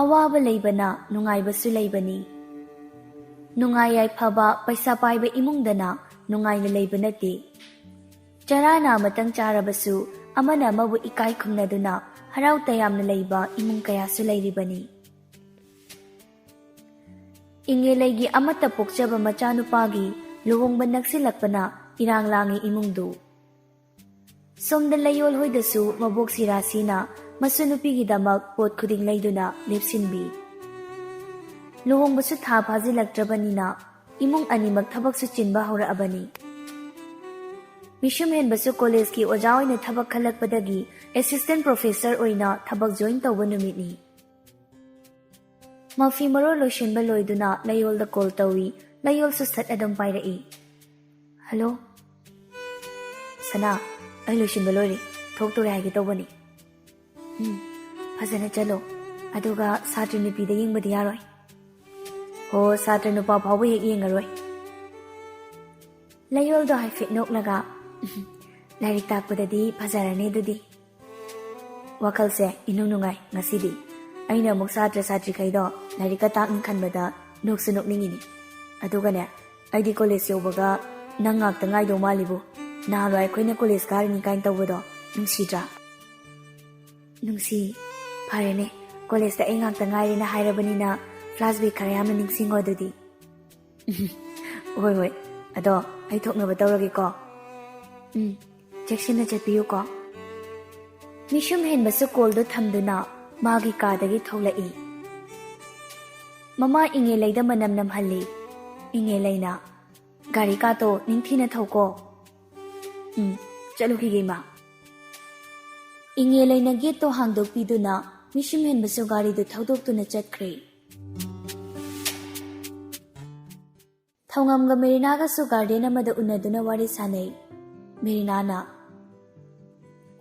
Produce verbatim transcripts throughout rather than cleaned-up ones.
ꯑꯋꯥꯕ ꯂꯩꯕꯅ ꯅꯨꯡꯉꯥꯏꯕꯁꯨ ꯂꯩꯕꯅꯤ꯫ ꯅꯨꯡꯉꯥꯏ ꯌꯥꯏꯐꯕ, ꯄꯩꯁꯥ ꯄꯥꯏꯕ ꯏꯃꯨꯡꯗꯅ ꯅꯨꯡꯉꯥꯏꯅ ꯂꯩꯕ ꯅꯠꯇꯦ꯫ ꯆꯔꯥꯅ ꯑꯃꯇꯪ ꯆꯥꯔꯕꯁꯨ ꯑꯃꯅ ꯑꯃꯕꯨ ꯏꯀꯥꯏ ꯈꯨꯝꯅꯗꯨꯅ ꯍꯔꯥꯎ ꯇꯌꯥꯝꯅ ꯂꯩꯕ ꯏꯃꯨꯡ ꯀꯌꯥꯁꯨ ꯂꯩꯔꯤꯕꯅꯤ꯫ ꯏꯉꯦꯂꯩꯒꯤ ꯑꯃꯠꯇ ꯄꯣꯛꯆꯕ ꯃꯆꯥꯅꯨꯄꯥꯒꯤ ꯂꯨꯍꯣꯡꯕ ꯅꯛꯁꯤꯜꯂꯛꯄꯅ ꯏꯔꯥꯡ ꯂꯥꯡꯉꯤ ꯏꯃꯨꯡꯗꯨ꯫ ꯁꯣꯝꯗ ꯂꯩꯌꯣꯜ ꯍꯣꯏꯗꯁꯨ ꯃꯕꯣꯛ ꯁꯤꯔꯥꯁꯤꯅ ꯃꯁꯨ ꯅꯨꯄꯤꯒꯤꯗꯃꯛ ꯄꯣꯠ ꯈꯨꯗꯤꯡ ꯂꯩꯗꯨꯅ ꯂꯦꯞꯁꯤꯟꯕꯤ꯫ ꯂꯨꯍꯣꯡꯕꯁꯨ ꯊꯥ ꯐꯥꯖꯤꯜꯂꯛꯇ꯭ꯔꯕꯅꯤꯅ ꯏꯃꯨꯡ ꯑꯅꯤꯃꯛ ꯊꯕꯛꯁꯨ ꯆꯤꯟꯕ ꯍꯧꯔꯛꯑꯕꯅꯤ꯫ ꯃꯤꯁꯨꯝ ꯍꯦꯟꯕꯁꯨ ꯀꯣꯂꯦꯖꯀꯤ ꯑꯣꯖꯥ ꯑꯣꯏꯅ ꯊꯕꯛ ꯈꯜꯂꯛꯄꯗꯒꯤ ꯑꯦꯁꯤꯁꯇꯦꯟ ꯄ꯭ꯔꯣꯐꯦꯁꯔ ꯑꯣꯏꯅ ꯊꯕꯛ ꯖꯣꯏꯟ ꯇꯧꯕ ꯅꯨꯃꯤꯠꯅꯤ꯫ ꯃꯐꯤ ꯃꯔꯣꯜ ꯂꯣꯏꯁꯤꯟꯕ ꯂꯣꯏꯗꯨꯅ ꯂꯩꯌꯣꯜꯗ ꯀꯣꯜ ꯇꯧꯏ꯫ ꯂꯩꯌꯣꯜꯁꯨ ꯁꯠ ꯑꯗꯨꯝ ꯄꯥꯏꯔꯛꯏ꯫ "ꯍꯜꯂꯣ, ꯁꯅꯥ, ꯑꯩ ꯂꯣꯏꯁꯤꯟꯕ ꯂꯣꯏꯔꯦ, ꯊꯣꯛꯇꯣꯔꯦ ꯍꯥꯏꯒꯦ ꯇꯧꯕꯅꯤ꯫" "ꯎꯝ, ꯐꯖꯅ ꯆꯠꯂꯣ, ꯑꯗꯨꯒ ꯁꯥꯇ꯭ꯔ ꯅꯨꯄꯤꯗ ꯌꯦꯡꯕꯗꯤ ꯌꯥꯔꯣꯏ꯫" "ꯍꯣ, ꯁꯥꯇ꯭ꯔ ꯅꯨꯄꯥ ꯐꯥꯎꯕ ꯍꯦꯛ ꯌꯦꯡꯉꯔꯣꯏ꯫" ꯂꯩꯌꯣꯜꯗꯣ ꯍꯥꯏꯐꯦꯠ ꯅꯣꯛꯂꯒ, "ꯂꯥꯏꯔꯤꯛ ꯇꯥꯛꯄꯗꯗꯤ ꯐꯖꯔꯅꯤ ꯑꯗꯨꯗꯤ꯫" ꯋꯥꯈꯜꯁꯦ ꯏꯅꯨꯡ ꯅꯨꯡꯉꯥꯏ ꯉꯁꯤꯗꯤ꯫ ꯑꯩꯅ ꯑꯃꯨꯛ ꯁꯥꯇ꯭ꯔ ꯁꯥꯇ꯭ꯔꯤꯈꯩꯗꯣ ꯂꯥꯏꯔꯤꯛꯀ ꯇꯥꯛꯅꯤ ꯈꯟꯕꯗ ꯅꯣꯛꯁꯨ ꯅꯣꯛꯅꯤꯡꯉꯤꯅꯤ꯫ ꯑꯗꯨꯒꯅꯦ, ꯑꯩꯗꯤ ꯀꯣꯂꯦꯖ ꯌꯧꯕꯒ ꯅꯪ ꯉꯥꯛꯇ ꯉꯥꯏꯗꯧ ꯃꯥꯜꯂꯤꯕꯨ꯫ ꯅꯍꯥꯟꯋꯥꯏ ꯑꯩꯈꯣꯏꯅ ꯀꯣꯂꯦꯖ ꯀꯥꯔꯤꯅꯤ ꯀꯥꯏꯅ ꯇꯧꯕꯗꯣ ꯅꯨꯡꯁꯤꯗ꯭ꯔꯥ? ꯅꯨꯡꯁꯤ꯫ ꯐꯔꯦꯅꯦ, ꯀꯣꯂꯦꯖꯇ ꯑꯩ ꯉꯥꯛꯇ ꯉꯥꯏꯔꯦꯅ ꯍꯥꯏꯔꯕꯅꯤꯅ flashback ꯈꯔ ꯌꯥꯝꯅ ꯅꯤꯡꯁꯤꯡꯉꯣ ꯑꯗꯨꯗꯤ꯫ ꯍꯣꯏ, ꯍꯣꯏ꯫ ꯑꯗꯣ ꯑꯩ ꯊꯣꯛꯅꯕ ꯇꯧꯔꯒꯦꯀꯣ꯫ ꯎꯝ, ꯆꯦꯛꯁꯤꯟꯅ ꯆꯠꯄꯤꯌꯨꯀꯣ꯫ ꯃꯤꯁꯨꯝ ꯍꯦꯟꯕꯁꯨ ꯀꯣꯜꯗꯨ ꯊꯝꯗꯨꯅ ꯃꯥꯒꯤ ꯀꯥꯗꯒꯤ ꯊꯣꯛꯂꯛꯏ꯫ ꯃꯃꯥ ꯏꯉꯦꯂꯩꯗ ꯃꯅꯝ ꯅꯝꯍꯜꯂꯤ꯫ ꯏꯉꯦꯂꯩꯅ, "ꯒꯥꯔꯤ ꯀꯥꯇꯣ ꯅꯤꯡꯊꯤꯅ ꯊꯧꯀꯣ꯫" "ꯎꯝ, ꯆꯠꯂꯨꯈꯤꯒꯦ, ꯏꯃꯥ꯫" ꯏꯉꯦꯂꯩꯅ ꯒꯦꯠꯇꯣ ꯍꯥꯡꯗꯣꯛꯄꯤꯗꯨꯅ ꯃꯤꯁꯨꯝ ꯍꯦꯟꯕꯁꯨ ꯒꯥꯔꯤꯗꯨ ꯊꯧꯗꯣꯛꯇꯨꯅ ꯆꯠꯈ꯭ꯔꯦ꯫ ꯊꯧꯉꯝꯒ ꯃꯦꯔꯤꯅꯥꯒꯁꯨ ꯒꯥꯔꯗꯦꯟ ꯑꯃꯗ ꯎꯅꯗꯨꯅ ꯋꯥꯔꯤ ꯁꯥꯅꯩ꯫ ꯃꯦꯔꯤꯅꯥꯅ,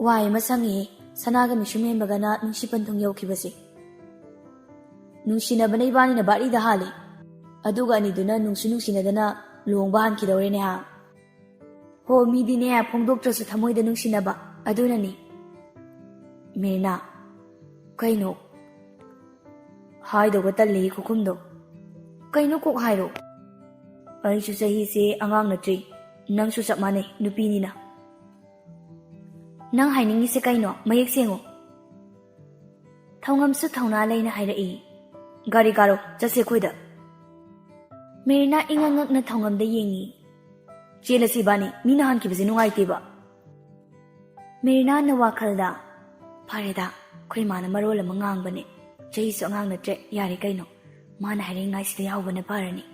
"ꯋꯥꯏ ꯑꯃ ꯁꯪꯉꯤꯍꯦ, ꯁꯅꯥꯒ ꯃꯤꯁꯨꯝ ꯍꯦꯟꯕꯒꯅ ꯅꯨꯡꯁꯤ ꯄꯟꯊꯨꯡ ꯌꯧꯈꯤꯕꯁꯦ꯫ ꯅꯨꯡꯁꯤꯅꯕꯅ ꯏꯕꯥꯅꯤꯅ ꯕꯥꯔꯤꯗ ꯍꯥꯜꯂꯦ, ꯑꯗꯨꯒ ꯑꯅꯤꯗꯨꯅ ꯅꯨꯡꯁꯨ ꯅꯨꯡꯁꯤꯅꯗꯅ ꯂꯨꯍꯣꯡꯕ ꯍꯥꯟꯈꯤꯗꯧꯔꯦꯅꯦ ꯍꯥ?" "ꯍꯣ, ꯃꯤꯗꯤꯅꯦ ꯐꯣꯡꯗꯣꯛꯇ꯭ꯔꯁꯨ ꯊꯃꯣꯏꯗ ꯅꯨꯡꯁꯤꯅꯕ, ꯑꯗꯨꯅꯅꯤ꯫" ꯃꯦꯔꯤꯅꯥ, "ꯀꯩꯅꯣ?" ꯍꯥꯏꯗꯧꯕ ꯇꯜꯂꯤ ꯈꯨꯈꯨꯝꯗꯣ꯫ ꯀꯩꯅꯣ ꯀꯣꯛ ꯍꯥꯏꯔꯣ꯫ ꯑꯩꯁꯨ ꯆꯍꯤꯁꯦ ꯑꯉꯥꯡ ꯅꯠꯇ꯭ꯔꯤ, ꯅꯪꯁꯨ ꯆꯞ ꯃꯥꯟꯅꯩ, ꯅꯨꯄꯤꯅꯤꯅ꯫ ꯅꯪ ꯍꯥꯏꯅꯤꯡꯉꯤꯁꯦ ꯀꯩꯅꯣ? ꯃꯌꯦꯛ ꯁꯦꯡꯉꯣ꯫ ꯊꯧꯉꯝꯁꯨ ꯊꯧꯅꯥ ꯂꯩꯅ ꯍꯥꯏꯔꯛꯏ, "ꯒꯥꯔꯤ ꯀꯥꯔꯣ, ꯆꯠꯁꯦ ꯑꯩꯈꯣꯏꯗ꯫" ꯃꯦꯔꯤꯅꯥ ꯏꯉꯛ ꯉꯛꯅ ꯊꯧꯉꯝꯗ ꯌꯦꯡꯉꯤ꯫ "ꯆꯦꯜꯂꯁꯤ ꯏꯕꯥꯅꯤ, ꯃꯤꯅ ꯍꯥꯟꯈꯤꯕꯁꯦ ꯅꯨꯡꯉꯥꯏꯇꯦꯕ꯫" ꯃꯦꯔꯤꯅꯥꯅ ꯋꯥꯈꯜꯗ, "ꯐꯔꯦꯗ, ꯑꯩꯈꯣꯏ ꯃꯥꯅ ꯃꯔꯣꯜ ꯑꯃ ꯉꯥꯡꯕꯅꯦ, ꯆꯍꯤꯁꯨ ꯑꯉꯥꯡ ꯅꯠꯇ꯭ꯔꯦ, ꯌꯥꯔꯦ ꯀꯩꯅꯣ, ꯃꯥꯅ ꯍꯥꯏꯔꯤꯉꯥꯏꯁꯤꯗ ꯌꯥꯎꯕꯅ ꯐꯔꯅꯤ꯫"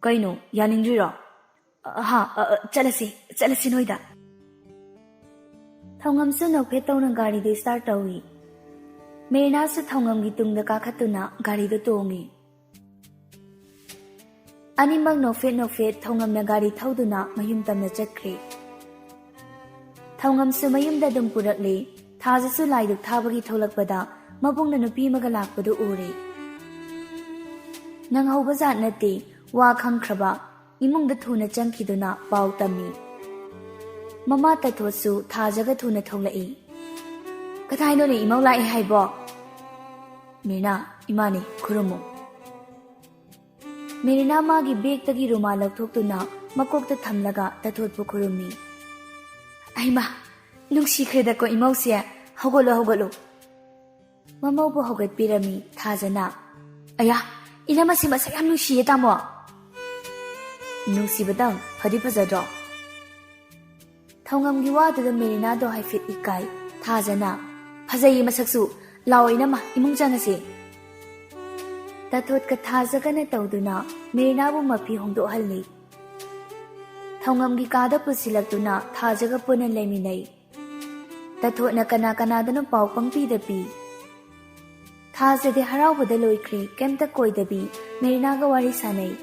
"ꯀꯩꯅꯣ, ꯌꯥꯅꯤꯡꯗ꯭ꯔꯤꯔꯣ?" "ꯑ, ꯍꯥ, ꯑ, ꯑ, ꯆꯠꯂꯁꯤ, ꯆꯠꯂꯁꯤ ꯅꯣꯏꯗ꯫" ꯊꯧꯉꯝꯁꯨ ꯅꯣꯛꯐꯦꯠ ꯇꯧꯅ ꯒꯥꯔꯤꯗꯨ start ꯇꯧꯏ꯫ ꯃꯦꯔꯤꯅꯥꯁꯨ ꯊꯧꯉꯝꯒꯤ ꯇꯨꯡꯗ ꯀꯥꯈꯠꯇꯨꯅ ꯒꯥꯔꯤꯗꯨ ꯇꯣꯡꯏ꯫ ꯑꯅꯤꯃꯛ ꯅꯣꯛꯐꯦꯠ ꯅꯣꯛꯐꯦꯠ ꯊꯧꯉꯝꯅ ꯒꯥꯔꯤ ꯊꯧꯗꯨꯅ ꯃꯌꯨꯝ ꯇꯝꯅ ꯆꯠꯈ꯭ꯔꯦ꯫ ꯊꯧꯉꯝꯁꯨ ꯃꯌꯨꯝꯗ ꯑꯗꯨꯝ ꯄꯨꯔꯛꯂꯦ꯫ ꯊꯥꯖꯁꯨ ꯂꯥꯏꯗꯨꯛ ꯊꯥꯕꯒꯤ ꯊꯣꯛꯂꯛꯄꯗ ꯃꯕꯨꯡꯅ ꯅꯨꯄꯤ ꯑꯃꯒ ꯂꯥꯛꯄꯗꯨ ꯎꯔꯦ꯫ ꯅꯪꯍꯧꯕ ꯖꯥꯠ ꯅꯠꯇꯦ, ꯋꯥ ꯈꯪꯈ꯭ꯔꯕ, ꯏꯃꯨꯡꯗ ꯊꯨꯅ ꯆꯪꯈꯤꯗꯨꯅ ꯄꯥꯎ ꯇꯝꯃꯤ꯫ ꯃꯃꯥ ꯇꯊꯣꯠꯁꯨ ꯊꯥꯖꯒ ꯊꯨꯅ ꯊꯣꯛꯂꯛꯏ꯫ "ꯀꯗꯥꯏꯅꯣꯅꯦ ꯏꯃꯧ ꯂꯥꯛꯑꯦ ꯍꯥꯏꯕꯣ?" "ꯃꯦꯔꯤꯅꯥ, ꯏꯃꯥꯅꯤ, ꯈꯨꯔꯨꯝꯃꯨ꯫" ꯃꯦꯔꯤꯅꯥ ꯃꯥꯒꯤ ꯕꯦꯒꯇꯒꯤ ꯔꯨꯃꯥꯜ ꯂꯧꯊꯣꯛꯇꯨꯅ ꯃꯀꯣꯛꯇ ꯊꯝꯂꯒ ꯇꯊꯣꯠꯄꯨ ꯈꯨꯔꯨꯝꯃꯤ꯫ "ꯑꯩꯃꯥ, ꯅꯨꯡꯁꯤꯈ꯭ꯔꯦꯗꯀꯣ ꯏꯃꯧꯁꯦ꯫ ꯍꯧꯒꯠꯂꯣ, ꯍꯧꯒꯠꯂꯣ꯫" ꯃꯃꯧꯕꯨ ꯍꯧꯒꯠꯄꯤꯔꯝꯃꯤ ꯊꯥꯖꯅ꯫ "ꯑꯌꯥ, ꯏꯅꯝꯃꯁꯤ ꯃꯁꯛ ꯌꯥꯝ ꯅꯨꯡꯁꯤꯌꯦ ꯇꯥꯃꯣ꯫" "ꯅꯨꯡꯁꯤꯕꯇꯪ ꯐꯗꯤ ꯐꯖꯗ꯭ꯔꯣ?" ꯊꯧꯉꯝꯒꯤ ꯋꯥꯗꯨꯗ ꯃꯦꯔꯤꯅꯥꯗꯣ ꯍꯥꯏꯐꯦꯠ ꯏꯀꯥꯏ꯫ ꯊꯥꯖꯅ, "ꯐꯖꯩꯌꯦ ꯃꯁꯛꯁꯨ꯫ ꯂꯥꯛꯑꯣ ꯏꯅꯝꯃ, ꯏꯃꯨꯡ ꯆꯪꯉꯁꯦ꯫" ꯇꯊꯣꯠꯀ ꯊꯥꯖꯒꯅ ꯇꯧꯗꯨꯅ ꯃꯦꯔꯤꯅꯥꯕꯨ ꯃꯐꯤ ꯍꯣꯡꯗꯣꯛꯍꯜꯂꯤ꯫ ꯊꯧꯉꯝꯒꯤ ꯀꯥꯗ ꯄꯨꯁꯤꯜꯂꯛꯇꯨꯅ ꯊꯥꯖꯒ ꯄꯨꯟꯅ ꯂꯩꯃꯤꯟꯅꯩ꯫ ꯇꯊꯣꯠꯅ ꯀꯅꯥ ꯀꯅꯥꯗꯅꯣ ꯄꯥꯎ ꯄꯪꯄꯤꯗ ꯄꯤ꯫ ꯊꯥꯖꯗꯤ ꯍꯔꯥꯎꯕꯗ ꯂꯣꯏꯈ꯭ꯔꯦ, ꯀꯩꯝꯇ ꯀꯣꯏꯗꯕꯤ ꯃꯦꯔꯤꯅꯥꯒ ꯋꯥꯔꯤ ꯁꯥꯟꯅꯩ꯫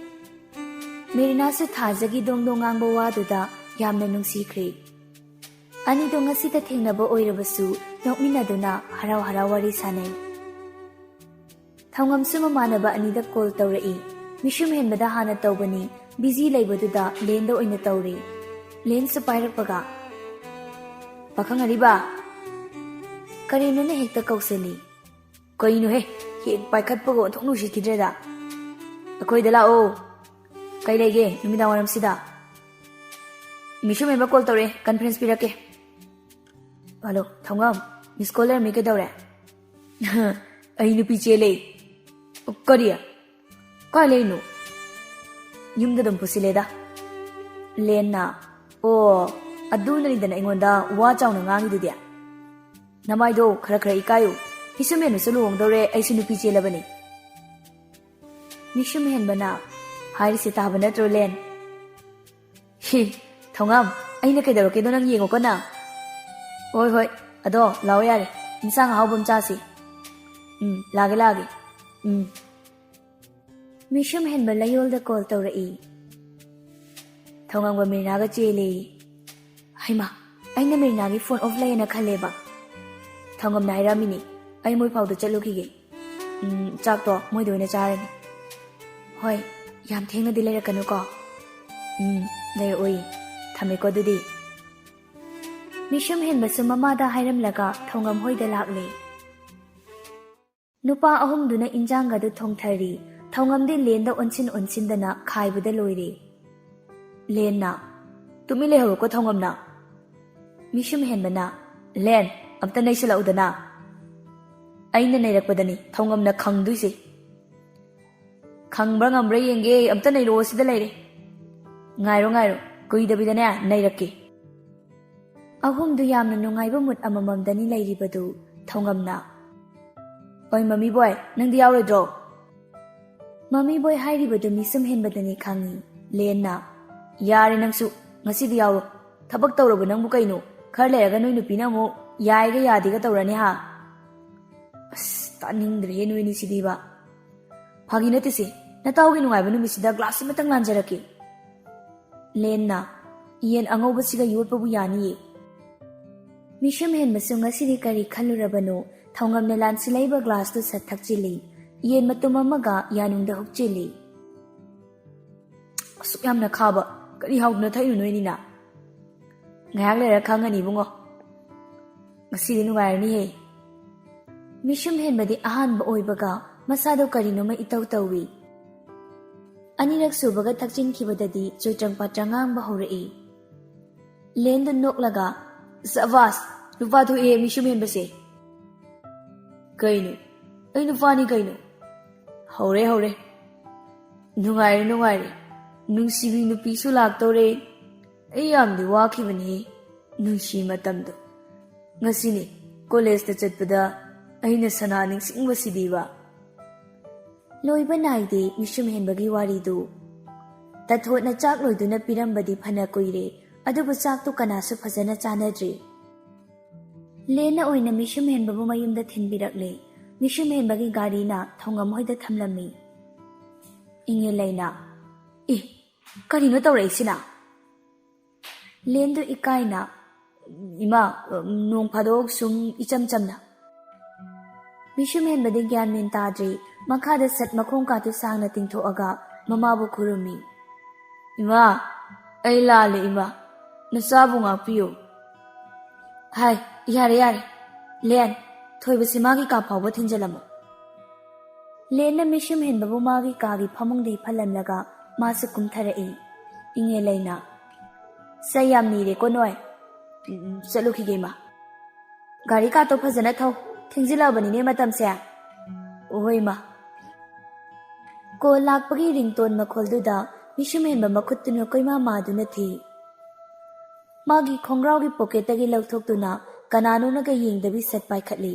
ꯃꯦꯔꯤꯅꯥꯁꯨ ꯊꯥꯖꯒꯤ ꯗꯣꯡ ꯗꯣꯡ ꯉꯥꯡꯕ ꯋꯥꯗꯨꯗ ꯌꯥꯝꯅ ꯅꯨꯡꯁꯤꯈ꯭ꯔꯦ꯫ ꯑꯅꯤꯗꯣ ꯉꯁꯤꯇ ꯊꯦꯡꯅꯕ ꯑꯣꯏꯔꯕꯁꯨ ꯅꯣꯛꯃꯤꯟꯅꯗꯨꯅ ꯍꯔꯥꯎ ꯍꯔꯥꯎ ꯋꯥꯔꯤ ꯁꯥꯟꯅꯩ꯫ ꯊꯧꯉꯝꯁꯨ ꯃꯃꯥꯟꯅꯕ ꯑꯅꯤꯗ call ꯇꯧꯔꯛꯏ꯫ ꯃꯤꯁꯨꯝ ꯍꯦꯟꯕꯗ ꯍꯥꯟꯅ ꯇꯧꯕꯅꯤ, busy ꯂꯩꯕꯗꯨꯗ ꯂꯦꯟꯗ ꯑꯣꯏꯅ ꯇꯧꯔꯦ꯫ ꯂꯦꯟꯁꯨ ꯄꯥꯏꯔꯛꯄꯒ, "ꯄꯥꯈꯪ ꯑꯔꯤꯕ!" ꯀꯔꯦꯝꯅꯅ ꯍꯦꯛꯇ ꯀꯧꯁꯤꯜꯂꯤ꯫ ꯀꯩꯅꯣꯍꯦ, ꯍꯦꯛ ꯄꯥꯏꯈꯠꯄꯒ ꯑꯣꯟꯊꯣꯛ ꯅꯨꯡꯁꯤꯈꯤꯗ꯭ꯔꯦꯗ꯫ ꯑꯩꯈꯣꯏꯗ ꯂꯥꯛꯑꯣ꯫ ꯀꯩ ꯂꯩꯒꯦ ꯅꯨꯃꯤꯗꯥꯡ ꯋꯥꯏꯔꯝꯁꯤꯗ? ꯃꯤꯁꯨꯝ ꯍꯦꯟꯕ ꯀꯣꯜ ꯇꯧꯔꯛꯑꯦ, ꯀꯟꯐ꯭ꯔꯦꯟꯁ ꯄꯤꯔꯛꯀꯦ꯫ ꯍꯜꯂꯣ, ꯊꯧꯉꯝ, ꯃꯤꯁ ꯀꯣꯜ ꯂꯩꯔꯝꯃꯤ, ꯀꯩꯗꯧꯔꯦ? ꯑꯩ ꯅꯨꯄꯤ ꯆꯦꯜꯂꯦ꯫ ꯀꯔꯤ? ꯀꯥꯏ ꯂꯩꯅꯣ? ꯌꯨꯝꯗ ꯑꯗꯨꯝ ꯄꯨꯁꯤꯜꯂꯦꯗ꯫ ꯂꯦꯟꯅ, ꯑꯣ, ꯑꯗꯨꯅꯅꯤꯗꯅ ꯑꯩꯉꯣꯟꯗ ꯋꯥ ꯆꯥꯎꯅ ꯉꯥꯡꯉꯤꯗꯨꯗꯤ꯫ ꯅꯃꯥꯏꯗꯣ ꯈꯔ ꯈꯔ ꯏꯀꯥꯏꯌꯨ꯫ ꯃꯤꯁꯨꯝ ꯍꯦꯟꯕꯁꯨ ꯂꯨꯍꯣꯡꯗꯧꯔꯦ, ꯑꯩꯁꯨ ꯅꯨꯄꯤ ꯆꯦꯜꯂꯕꯅꯤ꯫ ꯃꯤꯁꯨꯝ ꯍꯦꯟꯕꯅ, ꯍꯥꯏꯔꯤꯁꯦ ꯇꯥꯕ ꯅꯠꯇ꯭ꯔꯣ, ꯂꯦꯟ? ꯍꯤ, ꯊꯧꯉꯝ, ꯑꯩꯅ ꯀꯩꯗꯧꯔꯛꯀꯦꯗꯣ ꯅꯪ ꯌꯦꯡꯉꯣꯀꯣ ꯅꯪ꯫ ꯍꯣꯏ, ꯍꯣꯏ, ꯑꯗꯣ ꯂꯥꯛꯑꯣ ꯌꯥꯔꯦ, ꯏꯟꯁꯥꯡ ꯑꯍꯥꯎꯕ ꯑꯃ ꯆꯥꯁꯤ꯫ ꯎꯝ, ꯂꯥꯛꯑꯒꯦ, ꯂꯥꯛꯑꯒꯦ꯫ ꯎꯝ꯫ ꯃꯤꯁꯨꯝ ꯍꯦꯟꯕ ꯂꯌꯣꯜꯗ ꯀꯣꯜ ꯇꯧꯔꯛꯏ꯫ ꯊꯧꯉꯝꯒ ꯃꯤꯔꯤꯅꯥꯒ ꯆꯦꯜꯂꯦ꯫ ꯍꯩꯃꯥ, ꯑꯩꯅ ꯃꯤꯔꯤꯅꯥꯒꯤ ꯐꯣꯟ ꯑꯣꯐ ꯂꯩꯌꯦꯅ ꯈꯜꯂꯦꯕ꯫ ꯊꯧꯉꯝꯅ ꯍꯥꯏꯔꯝꯃꯤꯅꯤ, ꯑꯩ ꯃꯣꯏ ꯐꯥꯎꯗ ꯆꯠꯂꯨꯈꯤꯒꯦ꯫ ꯎꯝ, ꯆꯥꯛꯇꯣ ꯃꯣꯏꯗ ꯑꯣꯏꯅ ꯆꯥꯔꯅꯤ꯫ ꯍꯣꯏ, ꯌꯥꯝ ꯊꯦꯡꯅꯗꯤ ꯂꯩꯔꯛꯀꯅꯨꯀꯣ꯫ ꯎꯝ, ꯂꯩꯔꯛꯑꯣꯏ꯫ ꯊꯝꯃꯦꯀꯣ ꯑꯗꯨꯗꯤ꯫ ꯃꯤꯁꯨꯝ ꯍꯦꯟꯕꯁꯨ ꯃꯃꯥꯗ ꯍꯥꯏꯔꯝꯂꯒ ꯊꯧꯉꯝ ꯍꯣꯏꯗ ꯂꯥꯛꯂꯦ꯫ ꯅꯨꯄꯥ ꯑꯍꯨꯝꯗꯨꯅ ꯏꯟꯖꯥꯡꯒꯗꯨ ꯊꯣꯡꯊꯔꯤ꯫ ꯊꯧꯉꯝꯗꯤ ꯂꯦꯟꯗ ꯑꯣꯟꯁꯤꯟ ꯑꯣꯟꯁꯤꯟꯗꯅ ꯈꯥꯏꯕꯗ ꯂꯣꯏꯔꯦ꯫ ꯂꯦꯟꯅ, "ꯇꯨꯃꯤꯟ ꯂꯩꯍꯧꯔꯣꯀꯣ ꯊꯧꯉꯝꯅ꯫" ꯃꯤꯁꯨꯝ ꯍꯦꯟꯕꯅ, "ꯂꯦꯟ, ꯑꯝꯇ ꯅꯩꯁꯜꯂꯛꯎꯗꯅ꯫ ꯑꯩꯅ ꯅꯩꯔꯛꯄꯗꯅꯤ ꯊꯧꯉꯝꯅ ꯈꯪꯗꯣꯏꯁꯦ꯫ ꯈꯪꯕ꯭ꯔꯥ ꯉꯝꯕ꯭ꯔꯥ ꯌꯦꯡꯒꯦ, ꯑꯝꯇ ꯅꯩꯔꯛꯑꯣ, ꯁꯤꯗ ꯂꯩꯔꯦ꯫ ꯉꯥꯏꯔꯣ, ꯉꯥꯏꯔꯣ, ꯀꯨꯏꯗꯕꯤꯗꯅꯦ ꯅꯩꯔꯛꯀꯦ꯫" ꯑꯍꯨꯝꯗꯨ ꯌꯥꯝꯅ ꯅꯨꯡꯉꯥꯏꯕ ꯃꯨꯠ ꯑꯃꯃꯝꯗꯅꯤ ꯂꯩꯔꯤꯕꯗꯨ꯫ ꯊꯧꯉꯝꯅ, "ꯑꯣꯏ ꯃꯃꯤ ꯕꯣꯏ, ꯅꯪꯗꯤ ꯌꯥꯎꯔꯣꯏꯗ꯭ꯔꯣ?" ꯃꯃꯤ ꯕꯣꯏ ꯍꯥꯏꯔꯤꯕꯗꯨ ꯃꯤꯁꯨꯝ ꯍꯦꯟꯕꯗꯅꯤ ꯈꯪꯉꯤ꯫ ꯂꯦꯟꯅ, "ꯌꯥꯔꯦ ꯅꯪꯁꯨ, ꯉꯁꯤꯗꯤ ꯌꯥꯎꯔꯣ꯫ ꯊꯕꯛ ꯇꯧꯔꯕ ꯅꯪꯕꯨ ꯀꯩꯅꯣ? ꯈꯔ ꯂꯩꯔꯒ ꯅꯣꯏ ꯅꯨꯄꯤꯅ ꯑꯃꯨꯛ ꯌꯥꯏꯒ ꯌꯥꯗꯦꯒ ꯇꯧꯔꯅꯤ ꯍꯥ?" ꯑꯁ, ꯇꯥꯅꯤꯡꯗ꯭ꯔꯦꯍꯦ ꯅꯣꯏꯅꯤꯁꯤꯗꯤꯕ꯫ "ꯐꯥꯒꯤ ꯅꯠꯇꯦꯁꯦ, ꯅꯇꯥꯎꯒꯤ ꯅꯨꯡꯉꯥꯏꯕ ꯅꯨꯃꯤꯠꯁꯤꯗ ꯒ꯭ꯂꯥꯁ ꯑꯃꯇꯪ ꯂꯥꯟꯖꯔꯛꯀꯦ꯫" ꯂꯦꯟꯅ, "ꯌꯦꯟ ꯑꯉꯧꯕꯁꯤꯒ ꯌꯣꯠꯄꯕꯨ ꯌꯥꯅꯤꯌꯦ꯫" ꯃꯤꯁꯨꯝ ꯍꯦꯟꯕꯁꯨ ꯉꯁꯤꯗꯤ ꯀꯔꯤ ꯈꯜꯂꯨꯔꯕꯅꯣ, ꯊꯧꯉꯝꯅ ꯂꯥꯟꯁꯤꯜꯂꯛꯏꯕ ꯒ꯭ꯂꯥꯁꯇꯨ ꯁꯠ ꯊꯛꯆꯤꯜꯂꯤ꯫ ꯌꯦꯟ ꯃꯇꯨꯝ ꯑꯃꯒ ꯌꯥꯅꯨꯡꯗ ꯍꯨꯛꯆꯤꯜꯂꯤ꯫ "ꯑꯁꯨꯛ ꯌꯥꯝꯅ ꯈꯥꯕ ꯀꯔꯤ ꯍꯥꯎꯗꯅ ꯊꯛꯏꯅꯣ ꯅꯣꯏꯅꯤꯅ?" "ꯉꯥꯏꯍꯥꯛ ꯂꯩꯔ ꯈꯪꯉꯅꯤ ꯏꯕꯨꯡꯉꯣ꯫ ꯉꯁꯤꯗꯤ ꯅꯨꯡꯉꯥꯏꯔꯅꯤꯍꯦ꯫" ꯃꯤꯁꯨꯝ ꯍꯦꯟꯕꯗꯤ ꯑꯍꯥꯟꯕ ꯑꯣꯏꯕꯒ ꯃꯁꯥꯗꯣ ꯀꯔꯤꯅꯣꯃ ꯏꯇꯧ ꯇꯧꯏ꯫ ꯑꯅꯤꯔꯛ ꯁꯨꯕꯒ ꯊꯛꯆꯤꯟꯈꯤꯕꯗꯗꯤ ꯆꯣꯏꯇ꯭ꯔꯪ ꯄꯥꯇ꯭ꯔꯪ ꯉꯥꯡꯕ ꯍꯧꯔꯛꯏ꯫ ꯂꯦꯟꯗꯨ ꯅꯣꯛꯂꯒ, "ꯁꯕꯥꯁ, ꯅꯨꯄꯥ ꯊꯣꯛꯑꯦ ꯃꯤꯁꯨꯝ ꯍꯦꯟꯕꯁꯦ꯫ ꯀꯩꯅꯣ? ꯑꯩ ꯅꯨꯄꯥꯅꯤ ꯀꯩꯅꯣ?" "ꯍꯧꯔꯦ, ꯍꯧꯔꯦ꯫ ꯅꯨꯡꯉꯥꯏꯔꯦ, ꯅꯨꯡꯉꯥꯏꯔꯦ꯫ ꯅꯨꯡꯁꯤꯕꯤ ꯅꯨꯄꯤꯁꯨ ꯂꯥꯛꯇꯧꯔꯦ꯫ ꯑꯩ ꯌꯥꯝꯗꯤ ꯋꯥꯈꯤꯕꯅꯤ ꯅꯨꯡꯁꯤ ꯃꯇꯝꯗꯣ꯫ ꯉꯁꯤꯅꯤ ꯀꯣꯂꯦꯖꯇ ꯆꯠꯄꯗ ꯑꯩꯅ ꯁꯅꯥ ꯅꯤꯡꯁꯤꯡꯕꯁꯤꯗꯤꯕ꯫" ꯂꯣꯏꯕ ꯅꯥꯏꯗꯦ ꯃꯤꯁꯨꯝ ꯍꯦꯟꯕꯒꯤ ꯋꯥꯔꯤꯗꯨ꯫ ꯇꯊꯣꯠꯅ ꯆꯥꯛ ꯂꯣꯏꯗꯨꯅ ꯄꯤꯔꯝꯕꯗꯤ ꯐꯅ ꯀꯨꯏꯔꯦ, ꯑꯗꯨꯕꯨ ꯆꯥꯛꯇꯨ ꯀꯅꯥꯁꯨ ꯐꯖꯅ ꯆꯥꯅꯗ꯭ꯔꯤ꯫ ꯂꯦꯟꯅ ꯑꯣꯏꯅ ꯃꯤꯁꯨꯝ ꯍꯦꯟꯕꯕꯨ ꯃꯌꯨꯝꯗ ꯊꯤꯟꯕꯤꯔꯛꯂꯦ꯫ ꯃꯤꯁꯨꯝ ꯍꯦꯟꯕꯒꯤ ꯒꯥꯔꯤꯅ ꯊꯧꯉꯝ ꯍꯣꯏꯗ ꯊꯝꯂꯝꯃꯤ꯫ ꯏꯉꯦꯜ ꯂꯩꯅ, "ꯏ, ꯀꯔꯤꯅꯣ ꯇꯧꯔꯛꯏꯁꯤꯅ?" ꯂꯦꯟꯗꯨ ꯏꯀꯥꯏꯅ, "ꯏꯃꯥ, ꯅꯣꯡ ꯐꯥꯗꯣꯛ ꯁꯨꯝ ꯏꯆꯝ ꯆꯝꯅ꯫" ꯃꯤꯁꯨꯝ ꯍꯦꯟꯕꯗꯤ ꯒ꯭ꯌꯥꯟ ꯃꯦꯟ ꯇꯥꯗ꯭ꯔꯤ꯫ ꯃꯈꯥꯗ ꯁꯠ ꯃꯈꯣꯡ ꯀꯥꯇꯨ ꯁꯥꯡꯅ ꯇꯤꯡꯊꯣꯛꯑꯒ ꯃꯃꯥꯕꯨ ꯈꯨꯔꯨꯝꯃꯤ꯫ "ꯏꯃꯥ, ꯑꯩ ꯂꯥꯜꯂꯦ ꯏꯃꯥ꯫ ꯅꯆꯥꯕꯨ ꯉꯥꯛꯄꯤꯌꯨ꯫" "ꯍꯥꯏ, ꯌꯥꯔꯦ, ꯌꯥꯔꯦ꯫ ꯂꯦꯟ, ꯊꯣꯏꯕꯁꯤ ꯃꯥꯒꯤ ꯀꯥ ꯐꯥꯎꯕ ꯊꯤꯟꯖꯜꯂꯝꯃꯣ꯫" ꯂꯦꯟꯅ ꯃꯤꯁꯨꯝ ꯍꯦꯟꯕꯕꯨ ꯃꯥꯒꯤ ꯀꯥꯒꯤ ꯐꯃꯨꯡꯗ ꯍꯤꯞꯍꯜꯂꯝꯂꯒ ꯃꯥꯁꯨ ꯀꯨꯝꯊꯔꯛꯏ꯫ ꯏꯉꯦꯜ ꯂꯩꯅ, "ꯁꯦ, ꯌꯥꯝ ꯅꯤꯔꯦꯀꯣ ꯅꯣꯏ꯫ ꯎꯝ, ꯆꯠꯂꯨꯈꯤꯒꯦ ꯏꯃꯥ꯫ ꯒꯥꯔꯤ ꯀꯥꯇꯣ ꯐꯖꯅ ꯊꯧ꯫ ꯊꯦꯡꯖꯤꯜꯂꯛꯑꯕꯅꯤꯅꯦ ꯃꯇꯝꯁꯦ꯫" "ꯍꯣꯏ ꯏꯃꯥ꯫" ꯀꯣꯜ ꯂꯥꯛꯄꯒꯤ ꯔꯤꯡꯇꯣꯟ ꯃꯈꯣꯜꯗꯨꯗ ꯃꯤꯁꯨꯝ ꯍꯦꯟꯕ ꯃꯈꯨꯠꯇꯨꯅ ꯀꯣꯏꯃꯥ ꯃꯥꯗꯨꯅ ꯊꯤ꯫ ꯃꯥꯒꯤ ꯈꯣꯡꯒ꯭ꯔꯥꯎꯒꯤ ꯄꯣꯀꯦꯠꯇꯒꯤ ꯂꯧꯊꯣꯛꯇꯨꯅ ꯀꯅꯥꯅꯣꯅꯒ ꯌꯦꯡꯗꯕꯤ ꯁꯠ ꯄꯥꯏꯈꯠꯂꯤ꯫